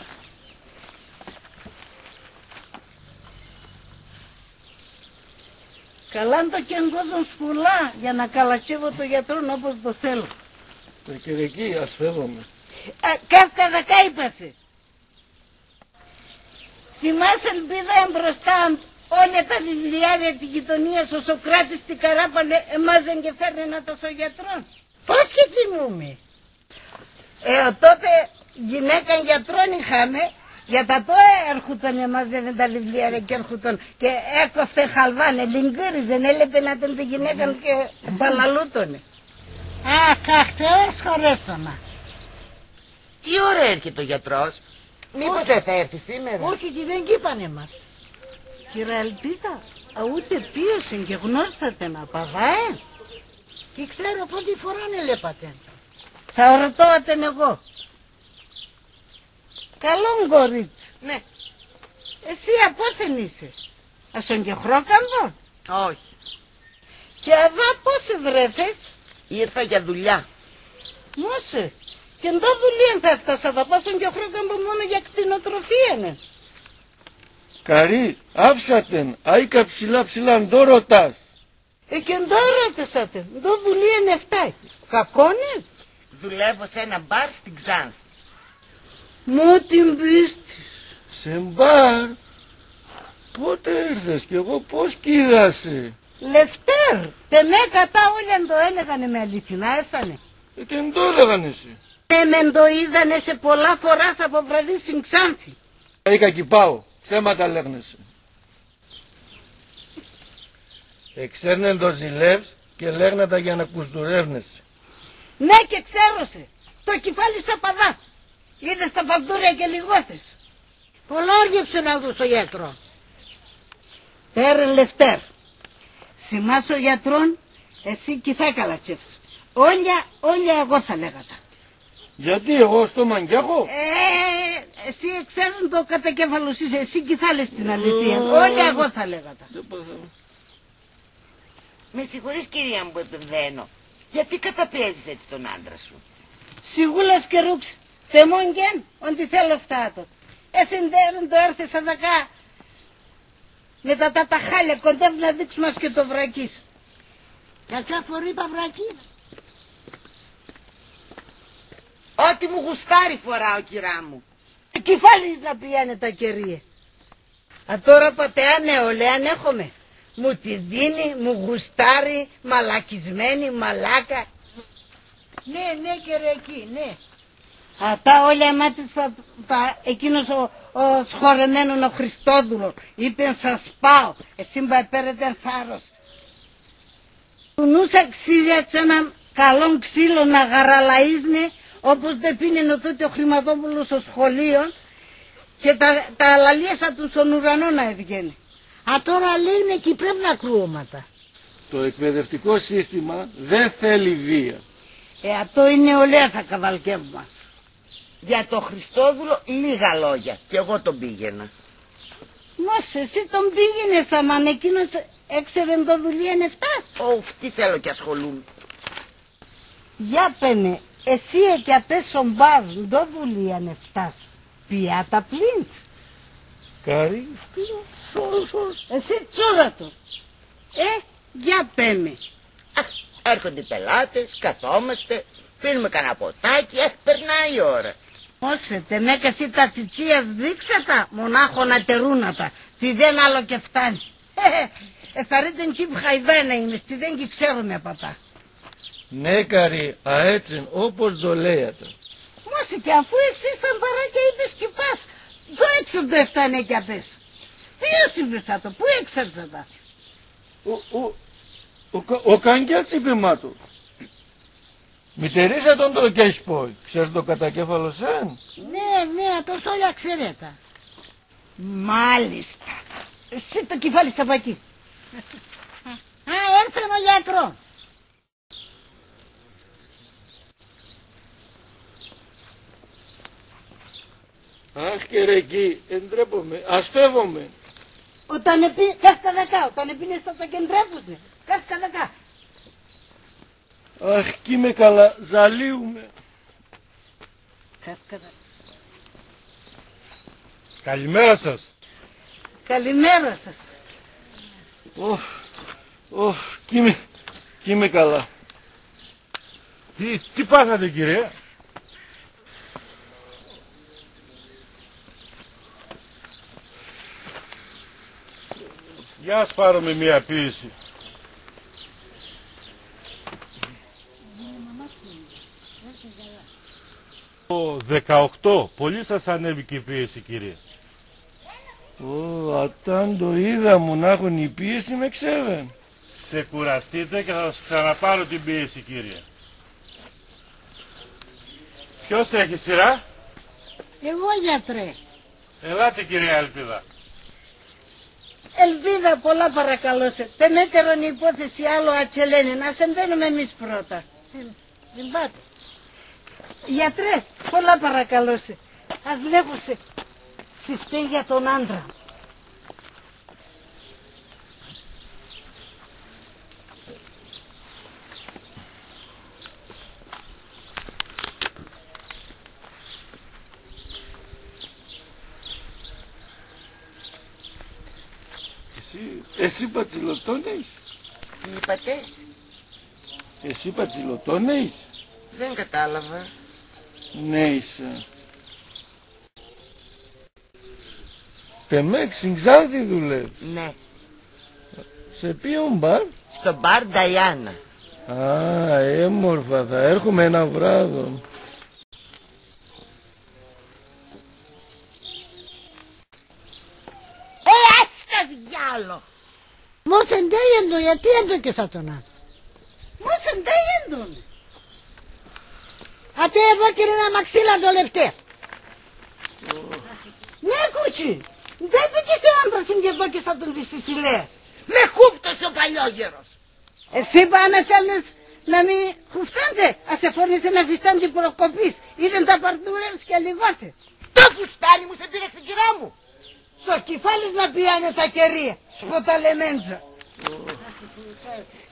Καλάν το 'κ' εγκώζον σπουλά, για να καλατσεύω το γιατρόν όπως το θέλω. Ρε Κερεκή, ας φεύγουμε. Ε, κάθ' κα δακά είπα σε. Θυμάσαι, Ελπίδα, εμπροστά όλα τα βιβλιάρια τη γειτονίας, ο Σωκράτης τη Καράπαλ' εμάζεν και φέρνεν ατα σο γιατρόν; Πώς 'κ' εθυμούμαι. Ε, τότε γυναίκα γιατρόν είχαμε, για τ' ατό έρχουτον, εμάζευεν τα βιβλία, ρε, και έρχουτον και έκοφτεν χαλβάν, ελυγκύριζεν, έλεπεν ατεν τη γυναίκα και παλαλούτονε. Αχ, αχ, Θεός χωρέσωνα. Τι ώρα έρχεται ο γιατρός; Μήπως δεν θα έρθει σήμερα; Όχι, και δεν 'κ' είπανε μας. Κυρά Ελπίδα, αούτε ποίος έν' και γνώστατεν, απ' αδά έν'; 'Κι ξέρω, πρώτη φοράν ελέπ' ατεν. Θα ρωτώ ατεν εγώ. Καλόν κορίτσι. Ναι. Εσύ απόθεν είσαι; Ασ' σον κεχρόκαμπον; Όχι. Και αδά πώς ευρέθες; Ήρθα για δουλειά. Μώσε, και ντο δουλείαν θα ευτάς αδά, πα σον κεχρόκαμπον, μόνο για κτηνοτροφίαν έν'; Καρύ, άφ'ς ατεν, αΐκα ψηλά ψηλά, ντο ρωτάς; Ε, και ντο ρώτες ατεν, ντο δουλείαν ευτάει; Κακόν έν'; Δουλεύω σ' ένα μπαρ στην Ξάνθη. Μω την πίστη σ'. Σε μπαρ; Πότε ήρθες; Κι εγώ πώς 'κ' είδα σε; Λευτέρ', τενέκ' ατά όλια ντο έλεγανε με αληθινά έσανε; Ε, και ντο λέγανε σε; Ναι, με ντο είδανε σε πολλά φοράς από βραδύ στην Ξάνθη. Αΐκα 'κι πάω, ψέματα λέγ'νε σε. Εξέρ'νε ντο ζηλεύ'ς και λέγ'ν' ατα για να κουσντουρεύ'νε σε. Ναι, και ξέρω σε. Το κεφάλι σ' απ' αδά. Είδες τα παπτούρια και λιγώθες. Πολλά άργεψεν να δουν σο γιατρόν. Πέρεν Λευτέρ. Σιμά σο γιατρόν, εσύ 'κι θα καλατσεύς. Όλια, όλια εγώ θα λέγα τα. Γιατί, εγώ στόμα 'κι έχω; Ε, εσύ εξέρεν το κατακέφαλος είσαι, εσύ 'κι θα λες την αληθεία. Ω. Όλια εγώ θα λέγα τα. Δεν παθαίνω. Με συγχωρείς, κυρία μου, που επεμβαίνω. Γιατί καταπιέζεις έτσι τον άντρα σου; Σιγούλας και ρούξ, θεμόν 'κεν, όντι θέλω ευτάτο. Εσυντέρεν το έρθες αδακά με τα, τα, τα χάλια, κοντεύ να δείξ' μας και το βρακί'ς. Για ποια φορεί πα βρακί; Ό,τι μου γουστάρει φοράω, κυρά μου. Κεφάλις να πηγαίνε τα κερία. Ατώρα πατεά νεολαίαν έχομε. Μου τη δίνει, μου γουστάρει, μαλακισμένη, μαλάκα. Ναι, ναι, κερεκή, ναι. Ατά όλια εμάτισα τα, εκείνος ο, ο σχορεμένον ο Χριστόδουλον. Είπεν: «Σας πάω». Εσύν πα επέρετε θάρρος. Του νους αξίζει ατ'ς έναν καλόν ξύλον να γαραλαΐζ'νε, όπως ντ' επίνεν ο τότε ο Χρημαδόπουλος σο σχολείον και τα, τα λαλίας ατουν σον ουρανόν να εβγαίν'νε. Ατώρα λέγ'νε 'κι πέπ'ν' ακρούωματα. Το εκπαιδευτικό σύστημα δεν θέλει βία. Ε, ατό είναι ολέα θα καβαλκεύ' μας. Για το Χριστόδουλο λίγα λόγια. Κι εγώ τον πήγαινα. Μώσε, εσύ τον πήγαινες, άμα εκείνος έξερεν ντο δουλείαν ευτάς; Οφ, τι θέλω κι ασχολούμαι. Για πέμε, εσύ εκιαπέσ' σον μπαρ ντο δουλείαν ευτάς; Πια τα πλύντς; Κάρι, σο-, σο-, εσύ τσούρα το. Ε, για πέμε. Αχ, έρχονται οι πελάτες, καθόμαστε, πίνουμε κανένα ποτάκι, αχ, περνάει η ώρα. Μώσε, τεμέκ εσύ τα τσιτσίας δείξ' ατα, μονάχον ατερούνα τα, τιδέν άλλο 'κι ευτάνει. Εθαρρύτεν 'κι χαϊδά να είμαι, τιδέν 'κι ξέρομε απ' ατα. Ναι, Κάρι, αέτσεν, όπως ντο λέει ατα. Μώσε, και αφού εσύ σαν παράκια είπες 'κι πας, ντο έξερ' ντο ευτάνει εκιαπέσ'; Ποίος είπες ατο, πού έξερτς ατα; Ο, ο, ο Κα-, ο Καγκιάτς είπεν μ' ατο. Μητερίζ' ατον ντο 'κ' έχ' πόη, ξέρτς ντο κατακέφαλος έν'; Ναι, ναι, ατός όλια ξέρ' ατα. Μάλιστα. Εσύ το κεφάλι στα πακί. Α, έρθεν ο γιατρόν. Αχ, κερεκή, εντρέπομαι, αστεύομαι. Όταν επί-, κάθ' καδακά, όταν επίνες ατα 'κ' εντρέπουσε, κάθ' καδακά. Αχ, 'κ' είμαι καλά, ζαλίουμαι. Κάθ' καδακά. Καλημέρα σας. Καλημέρα σας. Οφ, οφ, 'κ' είμαι, 'κ' είμαι καλά. Τι, τι πάθατε, κύριε; Για ας πάρουμε μία ποίηση. Το δεκαοκτώ, πολύ σας ανέβηκε η πίεση, κύριε. Ω, ατά ντο είδα, μονάχον η πίεση μ' εξέβεν. Ξεκουραστείτε και θα σας ξαναπάρω την πίεση, κύριε. Ποιος έχει σειρά; Εγώ, γιατρέ. Ελάτε, κυρία Ελπίδα. Ελπίδα, πολλά παρακαλώ σε. Τεμέτερον η υπόθεση άλλο ατσελένεν, ας εμπαίνομε εμείς πρώτα. Ε, δεν πάτε. Γιατρέ, πολλά παρακαλώ σε. Ας λέγω σε, σε φταίει για τον άντρα. Εσύ, εσύ πατσιλωτόν έχεις; Τι είπατε; Εσύ πατσιλωτόν έχεις; Δεν κατάλαβα. Ναι, είσαι. Τεμέκ, σην Ξάνθη δουλεύεις; Ναι. Σε ποίον μπαρ; Στο μπαρ Νταϊάννα. Α, έμορφα, θα έρχομαι ένα βράδο. Ε, ας το διάλο! Μώσε ντέι έντον, γιατί έντον και σα τον άντρα; Μώσε ντέι έντον. Ατέ εδώ, κύριε, να μ' αξίλα το λεπτέ. Ναι, κούτσι. Ντ' έπαικες σε άντρα σην και δώκες ατον τη Σισιλέαν; Με χούφτωσε ο παλιόγερος. Εσύ πα να θέλνες να μη χουφτάντ'ζε, ας εφόρνες έναν φουστάν' προκοπής, είδεν τα παρδούρια σ' και λιγώθεν. Το φουστάνι μου σε πείραξε, κυρά μου; Σο κεφάλ' σ' να πιάνε τα κερία, σποταλεμέντζα.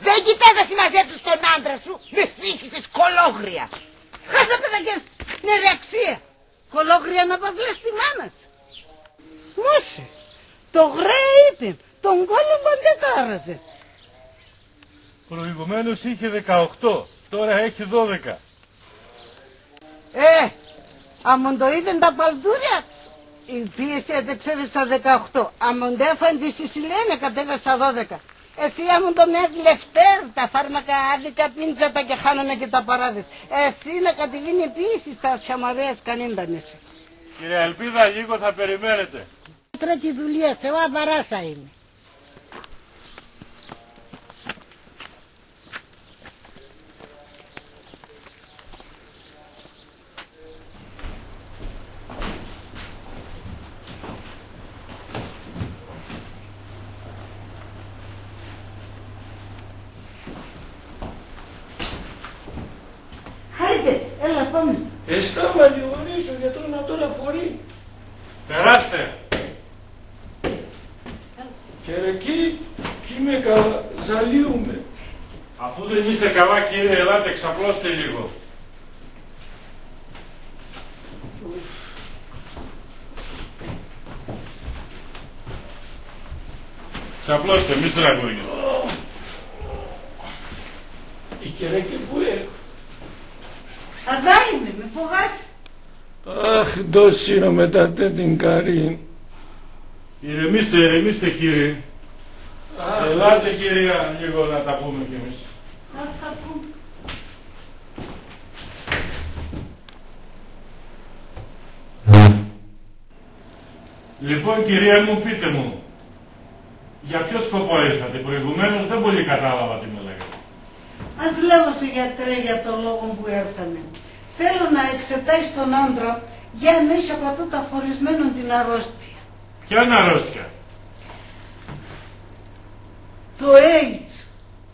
Δεν κοιτάς να συμμαζέψεις τον άντρα σου, με φύχησες κολόγρια. Χάσα πέτακες νερεξία. Κολόγρια να παυλές τη μάνα σ'. Μώσε, το γραίι ήτεν, τον κώλον πα ντ' ετάραζεν. Προηγουμένως είχε δεκαοκτώ, τώρα έχει δώδεκα. Ε, άμον ντο είδεν τα παλτούρια, η πίεση έτ' εξέβεν σα δεκαοκτώ. Άμον ντ' έφαν' τη Σισιλέαν, εκατέβεν σα δώδεκα. Εσύ άμον ντο μιας Λευτέρ', τα φάρμακα άδικα πίν'τς ατα και χάν'νε και τα παράδες. Εσύ να κατεβίν' η πίεσης, τα σαμαρέας κανένταν εσύ. Κυρία Ελπίδα, λίγο θα περιμένετε. Τρίτη δουλεία, σε βαβαρά σα είμαι. Χάιτε, έλα, πάμε. Εστά, μ' ανηγορείς, ο γιατρός να τώρα χωρεί. Περάστε. Κερεκή, 'κ' είμαι καλά, ζαλίουμαι. Αφού δεν είστε καλά, κύριε, ελάτε, ξαπλώστε λίγο. Ξαπλώστε, μη στραγγίζετε. Η Κερεκή πού είναι; Αδά είμαι, με φοβάσαι; Αχ, ντός ίνο μετ' ατέ την Καρήν; Ηρεμήστε, ηρεμήστε, κύριε. Αχ. Ελάτε, κυρία, λίγο να τα πούμε κι εμείς. Ας τα πούμε. Λοιπόν, κυρία μου, πείτε μου, για ποιο σκοπό ήρθατε; Προηγουμένως δεν πολύ κατάλαβα τι με λέγατε. Ας λέγω σε, γιατρέ, για το λόγο που έρθαμε. Θέλω να εξετάσεις τον άντρα για μέσω από ατό το αφορισμένον την αρρώστια. Ποιαν αρρώστια; Το AIDS.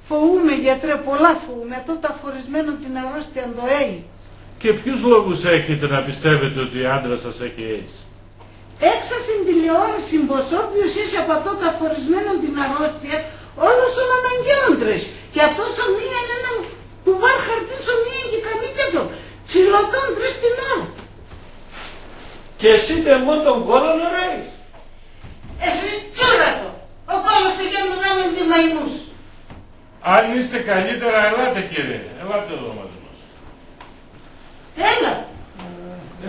Φοούμαι, γιατρέ, πολλά φοούμαι. Ατό το αφορισμένον την αρρώστια, το AIDS. Και ποιους λόγους έχετε να πιστεύετε ότι ο άντρας σας έχει AIDS; Έξα σην τηλεόρασην πως όποιος έσ̆' απ' ατό το αφορισμένον την αρρώστια, όλος σον αναγκαίον τρέχει. Και ατός σο μίαν έναν κουβάρ' χαρτίν σο μίαν και καλύπτεται. Τσιλωτόν τρέχει την ώραν. Και εσύ τεμόν τον κώλον ωρέεις; Εσύ τσούρα το. Ο κώλος σ' εγέντον άμον τη μαϊμού σ'. Αν είστε καλύτερα, ελάτε, κύριε. Ελάτε εδώ μαζί μας. Έλα.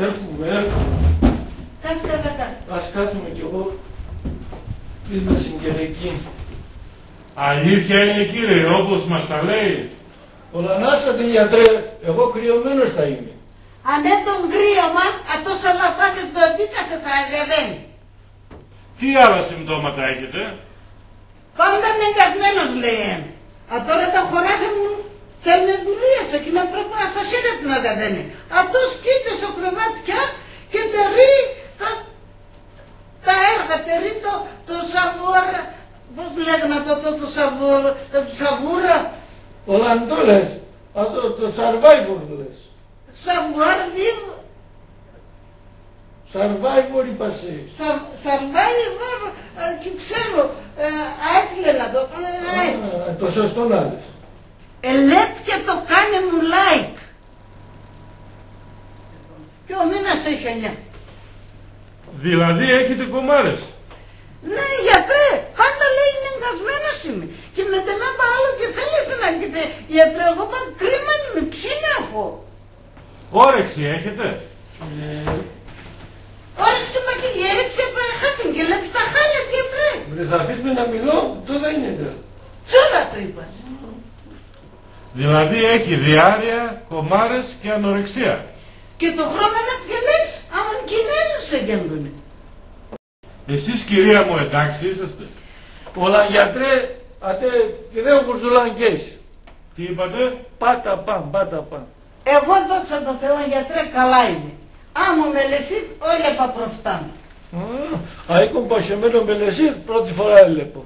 Έρχουμαι, έρχουμαι. Κάτσε, κάτσε, κάτσε. Ας κάθουμαι κι εγώ δίπλα σην Κερεκήν. Αλήθεια είναι, κύριε, όπως μας τα λέει; Ολανάσατε, γιατρέ, εγώ κρυωμένος θα είμαι. Ανέβ' τον κρύωμαν, ατός ο λαφάτες ντο επίκασεν θα αδειαβαίν'. Τι άλλα συμπτώματα έχετε; Πάντα νεγκασμένος, λέει έν'. Ατώρα τα χωράφια μου θέλ'νε δουλείας, εκείνα πρέπ' σα χέρια τ' να δαδέν'νε. Ατός 'κείται σο κρεβάτ' πια και τερεί τα, τα έργα, τερεί το, το σαβούρα, πώς λέγ'ν' ατό, το, το σαβούρα, το σαβούρα. Όλα ντο λες, ατό, το survivor λες; Survivor. Survivor είπα σε. Σα-, survivor, ε, 'κι ξέρω, ε, έτσι λέγ' ατό, ε, έτσι. Α, το σωστόν άλες. Ελέπ' και το κάνε μου like. Και ο μήνας έχει εννιά. Δηλαδή έχετε κομάρες; Ναι, γιατρέ, πάντα λέει νεγκασμένος είμαι. Και με τ' εμάν πα άλλο 'κι θέλεσαι να 'κείται, γιατρέ, εγώ πα κρίμαν είμαι, ψήν' έχω. Όρεξη έχετε; Ε. Όρεξη, πα και η όρεξη πα εχάθεν και ελέπ' τα χάλια, γιατρέ. Βρε, θα αφήσεις με να μιλώ; Ντο θα είναι; Τσούρα το είπα σε. Δηλαδή έχει διάρρεια, κομάρες και ανορεξία. Και το χρώμαν ατ' και ελέπ'ς, άμον 'κ' είναι Έλληνος εγέντουνε. Εσείς, κυρία μου, εντάξει είσαστε; Όλα, γιατρέ, ατέ, και δεν γουρζουλάν κι έχ'. Τι είπατε; Πάτα παν, πάτα παν. Εγώ, δόξα τω Θεώ, γιατρέ, καλά είμαι. Άμον με λες, όλα πα προφτάν'. Μμμ, αΐκον παχεμένον μελεσίν, πρώτη φορά ελέπω.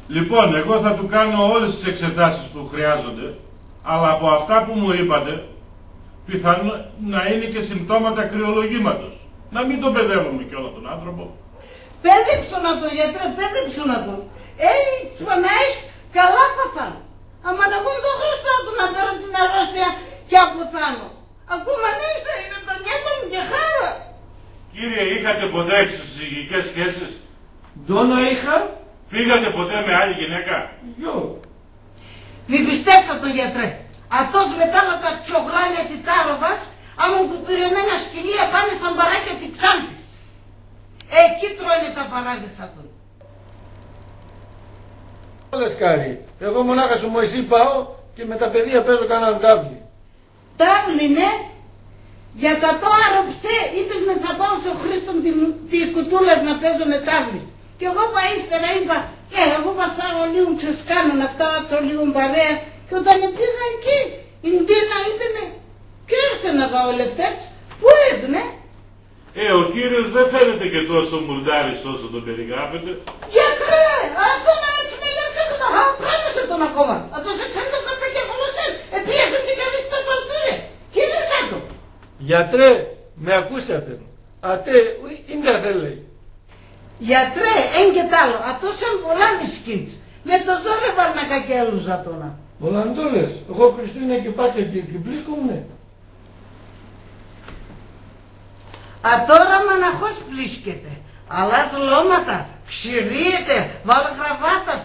Λοιπόν, εγώ θα του κάνω όλες τις εξετάσεις που χρειάζονται, αλλά από αυτά που μου είπατε, πιθανό να είναι και συμπτώματα κρυολογήματος. Να μην τον παιδεύουμε κιόλα τον άνθρωπο. Πέδεψον ατον, γιατρέ, πέδεψον ατον. Ε, Παναής, καλά παθάν'. Άμα εγώ ντο χρωστάω ατον να παίρω την αρρώστια και αποθάνω. Ακόμα νέος θα είμαι, τον νιάτο μου και χάρα. Κύριε, είχατε ποτέ εξωσυζυγικές σχέσεις; Ντο να είχα; Φύγατε ποτέ με άλλη γυναίκα; Γιο. Μη πιστεύς ατον, γιατρέ. Ατός με τ' άλλα τα τσογλάνια τη τάροβας, άμον κουτουρεμένα σκυλία πάνε σαν παράκια τη Ξάνθης. Εκεί τρώνε τα παράδες ατον. Λες, Κάρι, εγώ μονάχα σο Μωυσή πάω και με τα παιδία παίζω κανέναν τάβλι. Τάβλι, ναι; Για τ' ατό άροψε, είπες με θα πάω σο Χρήστον τη, τη Κουτούλας να παίζω με τάβλι. Κι εγώ πα ύστερα είπα, «Ε, εγώ πα θα πάω λίγο ξεσκάνω, να φτάω ατσο λίγο παρέα.» Κι όταν επήγα εκεί, η Ντίνα είπε με, «Ποιο έρθεν αδά, ο Λευτέρτς; Πού έδ'νε;» Ε, ο κύριος δεν φαίνεται και τόσο μουρντάρης όσο τον περιγράφετε. Γιατρέ, ατόν έτσι με λέει, ξέχασα, α, πράνεσαι τον ακόμα. Ατός εξέντον κάτ' τα κεφαλός σεν, επίεσεν τη γαρή σ' τα παρτούρια. Κυλίσ' ατον. Γιατρέ, με ακούσατε; Ατέ, ουι, ίντα θέλει. Γιατρέ, έν' και τ' άλλο, ατός έν' πολλά μισκίντς. Με το ζόρ' εβάλλ'ν' ακακέλουσα ατονα. Πολλά ντο λες; Εγώ Χριστούγεννα και Πάσχα και, και πλήσκουμαι. Ατώρα μαναχός πλήσκεται, αλλάζ' λώματα, ξηρίεται, βάλ' γραβάτας.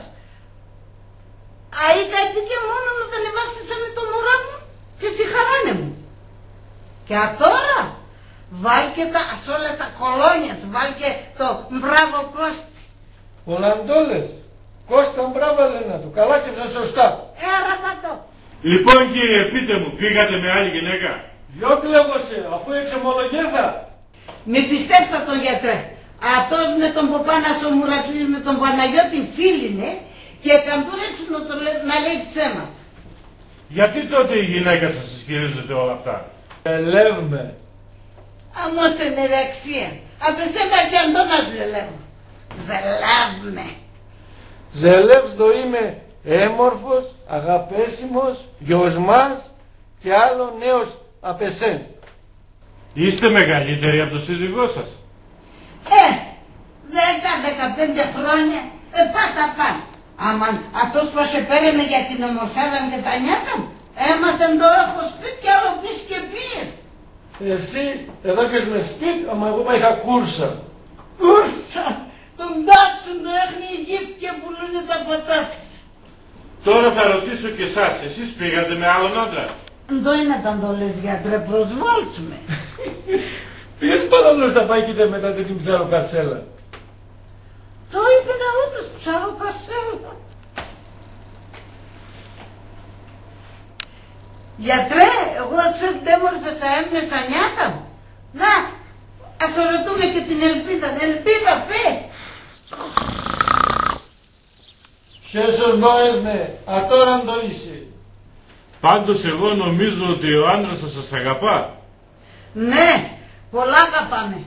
Αΐ καί' και μόνον όταν εβάφτισα με το μωρόν μου και σ' η χαράν' εμουν. Και ατώρα βάλ' και τα, σ' όλα τα κολόνια σ', βάλ' και το «Μπράβο Κώστη». Πολλά ντο λες; Κώστα Μπράβο λέν'νε ατο. Καλά και σωστά. Ε, αραπατώ. Λοιπόν, κύριε, πείτε μου, πήγατε με άλλη γυναίκα; Γιο, κλέβω σε, αφού εξομολογέθα. Μη πιστεύς ατον, γιατρέ. Ατός με τον ποπάν' ας, ο Μουρακλής, με τον Παναγιώτη φίλ'νε και εκαντούρεψεν ατον να λέει ψέμα. Γιατί τότε η γυναίκα σας ισχυρίζεται όλα αυτά; Ζελεύ' με. Άμον σεν ερεξία. Απ' εσέν κι αν ντο να ζελεύ'. Ζελεύ' με. Ζελεύ' ντο είμαι έμορφος, αγαπέσιμος, γιος μας και άλλο νέος απ' εσέν. Είστε μεγαλύτερη από το σύζυγό σας; Ε, δέκα, δεκαπέντε χρόνια, ε, πάσα πάν'. Άμα ατός πα σ' επέρε με για την ομορφιάδα μ' και τα νιάτα μ', έμαθεν ντο έχω σπίτ' κι άλλο πίσ' και πήρ'. Εσύ εδώκες με σπίτ', άμα εγώ πα είχα κούρσα. Κούρσα! Τον τάτσον ντο έχ'νε οι γη και πουλούνε τα ποτά τ'ς. Τώρα θα ρωτήσω και εσάς, εσείς πήγατε με άλλον άντρα; Ντο είναι ατά ντο λες, γιατρέ, προσβάλλ'ς με. Ποίος παλαλός θα πάει και δεν μετάτε την ψαροκασέλα; Το είπεν αούτος, ψαροκασέλα. Γιατρέ, εγώ εξέρ' ντ' έμορφες αέν' με σα νιάτα μ'. Να, ας ρωτούμε και την Ελπίδαν. Ελπίδα, πέ! Χέσος ντο έσ'νε, ατώρα ντο είσαι; Πάντως εγώ νομίζω ότι ο άντρας σας σας αγαπά. Ναι, πολλά αγαπά με.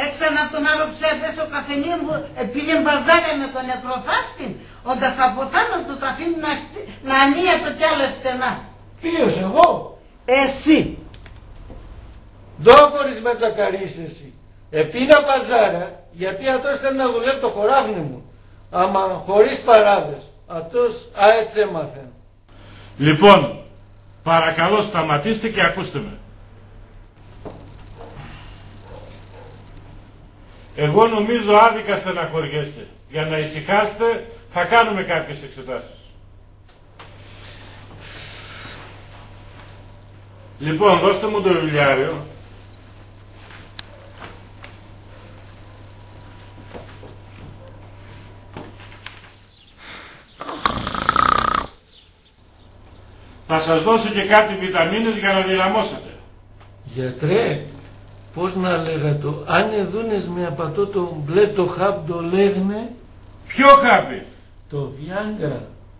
Έξαν ατον άροψα επέσ' σο καφενείον που επήγεν παζάρ' με τον νεκροθάφτην, όντα θα αποθάνω ατο τ' αφήν'ν' να, να ανία το κι άλλο ευτενά. Ποίος, εγώ; Εσύ. Ντο αφορείς με τσακαρίς εσύ; Επήνα παζάρ' γιατί ατός θέλ' να δουλεύ' το χωράφ'ν' εμουν. Άμα χωρίς παράδες, ατός αέτσ' έμαθεν. Λοιπόν, παρακαλώ σταματήστε και ακούστε με. Εγώ νομίζω άδικα στεναχωριέστε. Για να ησυχάσετε, θα κάνουμε κάποιες εξετάσεις. Λοιπόν, δώστε μου το βιβλιάριο. Θα σας δώσω και κάτι βιταμίνες για να δυναμώσετε. Γιατρέ, πώς να λέγ' ατο, αν εδούνες με απ' ατό το μπλε το χάπ' ντο λέγ'νε; Ποιο χάπι; Το Viagra.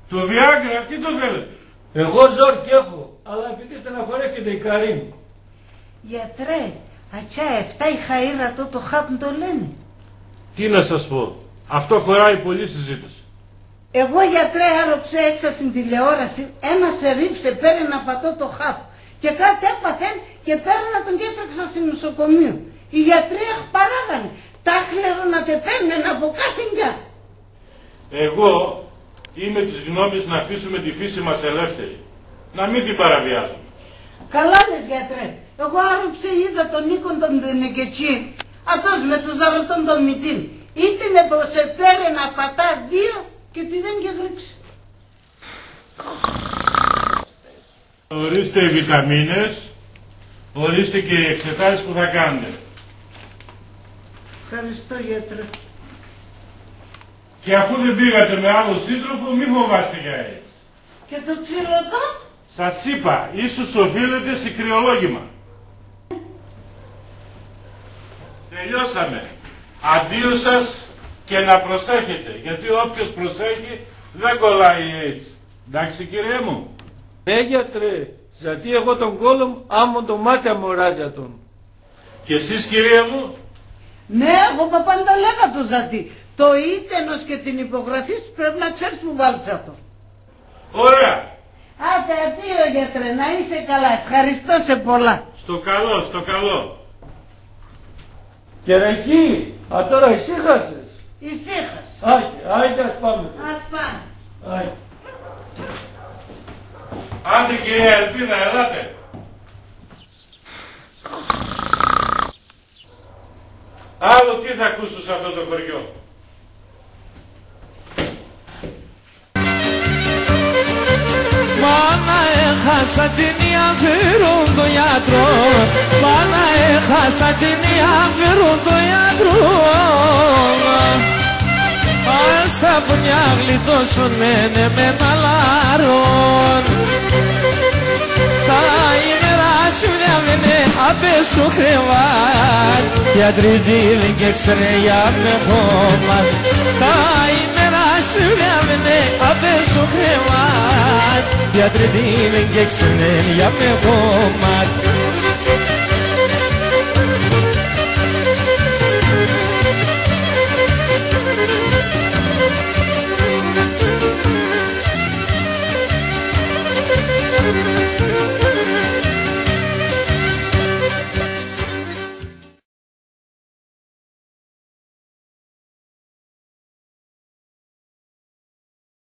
Το Viagra, τι το θέλετε; Εγώ ζόρ' κι έχω, αλλά επειδή στεναχωρέκεται η γαρή μ'. Γιατρέ, Ατσά, εφτά η χαΐρα ατό το χάπ ντο λένε; Τι να σας πω, αυτό χωράει πολλή συζήτηση. Εγώ, γιατρέ, άροψα έξω στην τηλεόραση ένας ερήφς επέρεν απ' ατό το χάπ και κάτι έπαθεν και επέρεν ατον κι έτρεξα στο νοσοκομείο. Οι γιατροί αχπαράγανε, τ' άχλερον ατ' επαίρ'νεν από κάθεν κιά. Εγώ είμαι της γνώμης να αφήσουμε τη φύση μας ελεύθερη, να μην την παραβιάζουμε. Καλά λες, γιατρέ. Εγώ άροψα είδα τον Νίκον τον Τενεκετσίν, ατός με το ζαρωτόν τον μυτήν. Ήτενε πως επέρεν απ' ατά δύο και τιδέν 'κ' εγροίκ'σε. Ορίστε οι βιταμίνες, ορίστε και οι εξετάσεις που θα κάνετε. Ευχαριστώ, γιατρέ. Και αφού δεν πήγατε με άλλο σύντροφο, μη φοβάστε για AIDS. Και το ξύλο ατό; Σας είπα, ίσως οφείλεται σε κρυολόγημα. Τελειώσαμε. Αντίο σας και να προσέχετε, γιατί όποιος προσέχει δεν κολλάει AIDS. Εντάξει, κύριέ μου; Ναι, γιατρέ, γιατί εγώ τον κώλον μ', άμον το μάτι μ' οράζ' ατον. Και εσείς, κυρία μου; Ναι, εγώ παπάν τ' ελέγα το ζατί. Το ίτενος και την υπογραφή σου πρέπ' να ξέρεις που βάλτς ατο. Ωραία. Άντε, αντίο, γιατρέ, να είσαι καλά. Ευχαριστώ σε πολλά. Στο καλό, στο καλό. Κερεκή, ατώρα ησύχασες; Ησύχασα. Άιτε, άιτε, ας πάμε. Ας πάμε. Άιτε. Άντε, κυρία Ελπίδα, ελάτε. Άλλο τι θα ακούσω σε αυτό το χωριό; Μάνα, έχασα την Ιαμφύρον το γιατρόν. Μάνα, έχασα την Ιαμφύρον το γιατρόν. Ας τα πουνιά γλιτώσουνε μεναλάρον. Τα ημέρα σ' εβδεύουνε απέσ' σο κρεβάτ'. Γιατρή τ' ίνεν 'κ' έξ'νε για με χώμα. Τα ημέρα σ' εβδεύουνε απέσ' σο κρεβάτ'. Γιατρή τ' ίνεν 'κ' έξ'νε για με χώμα.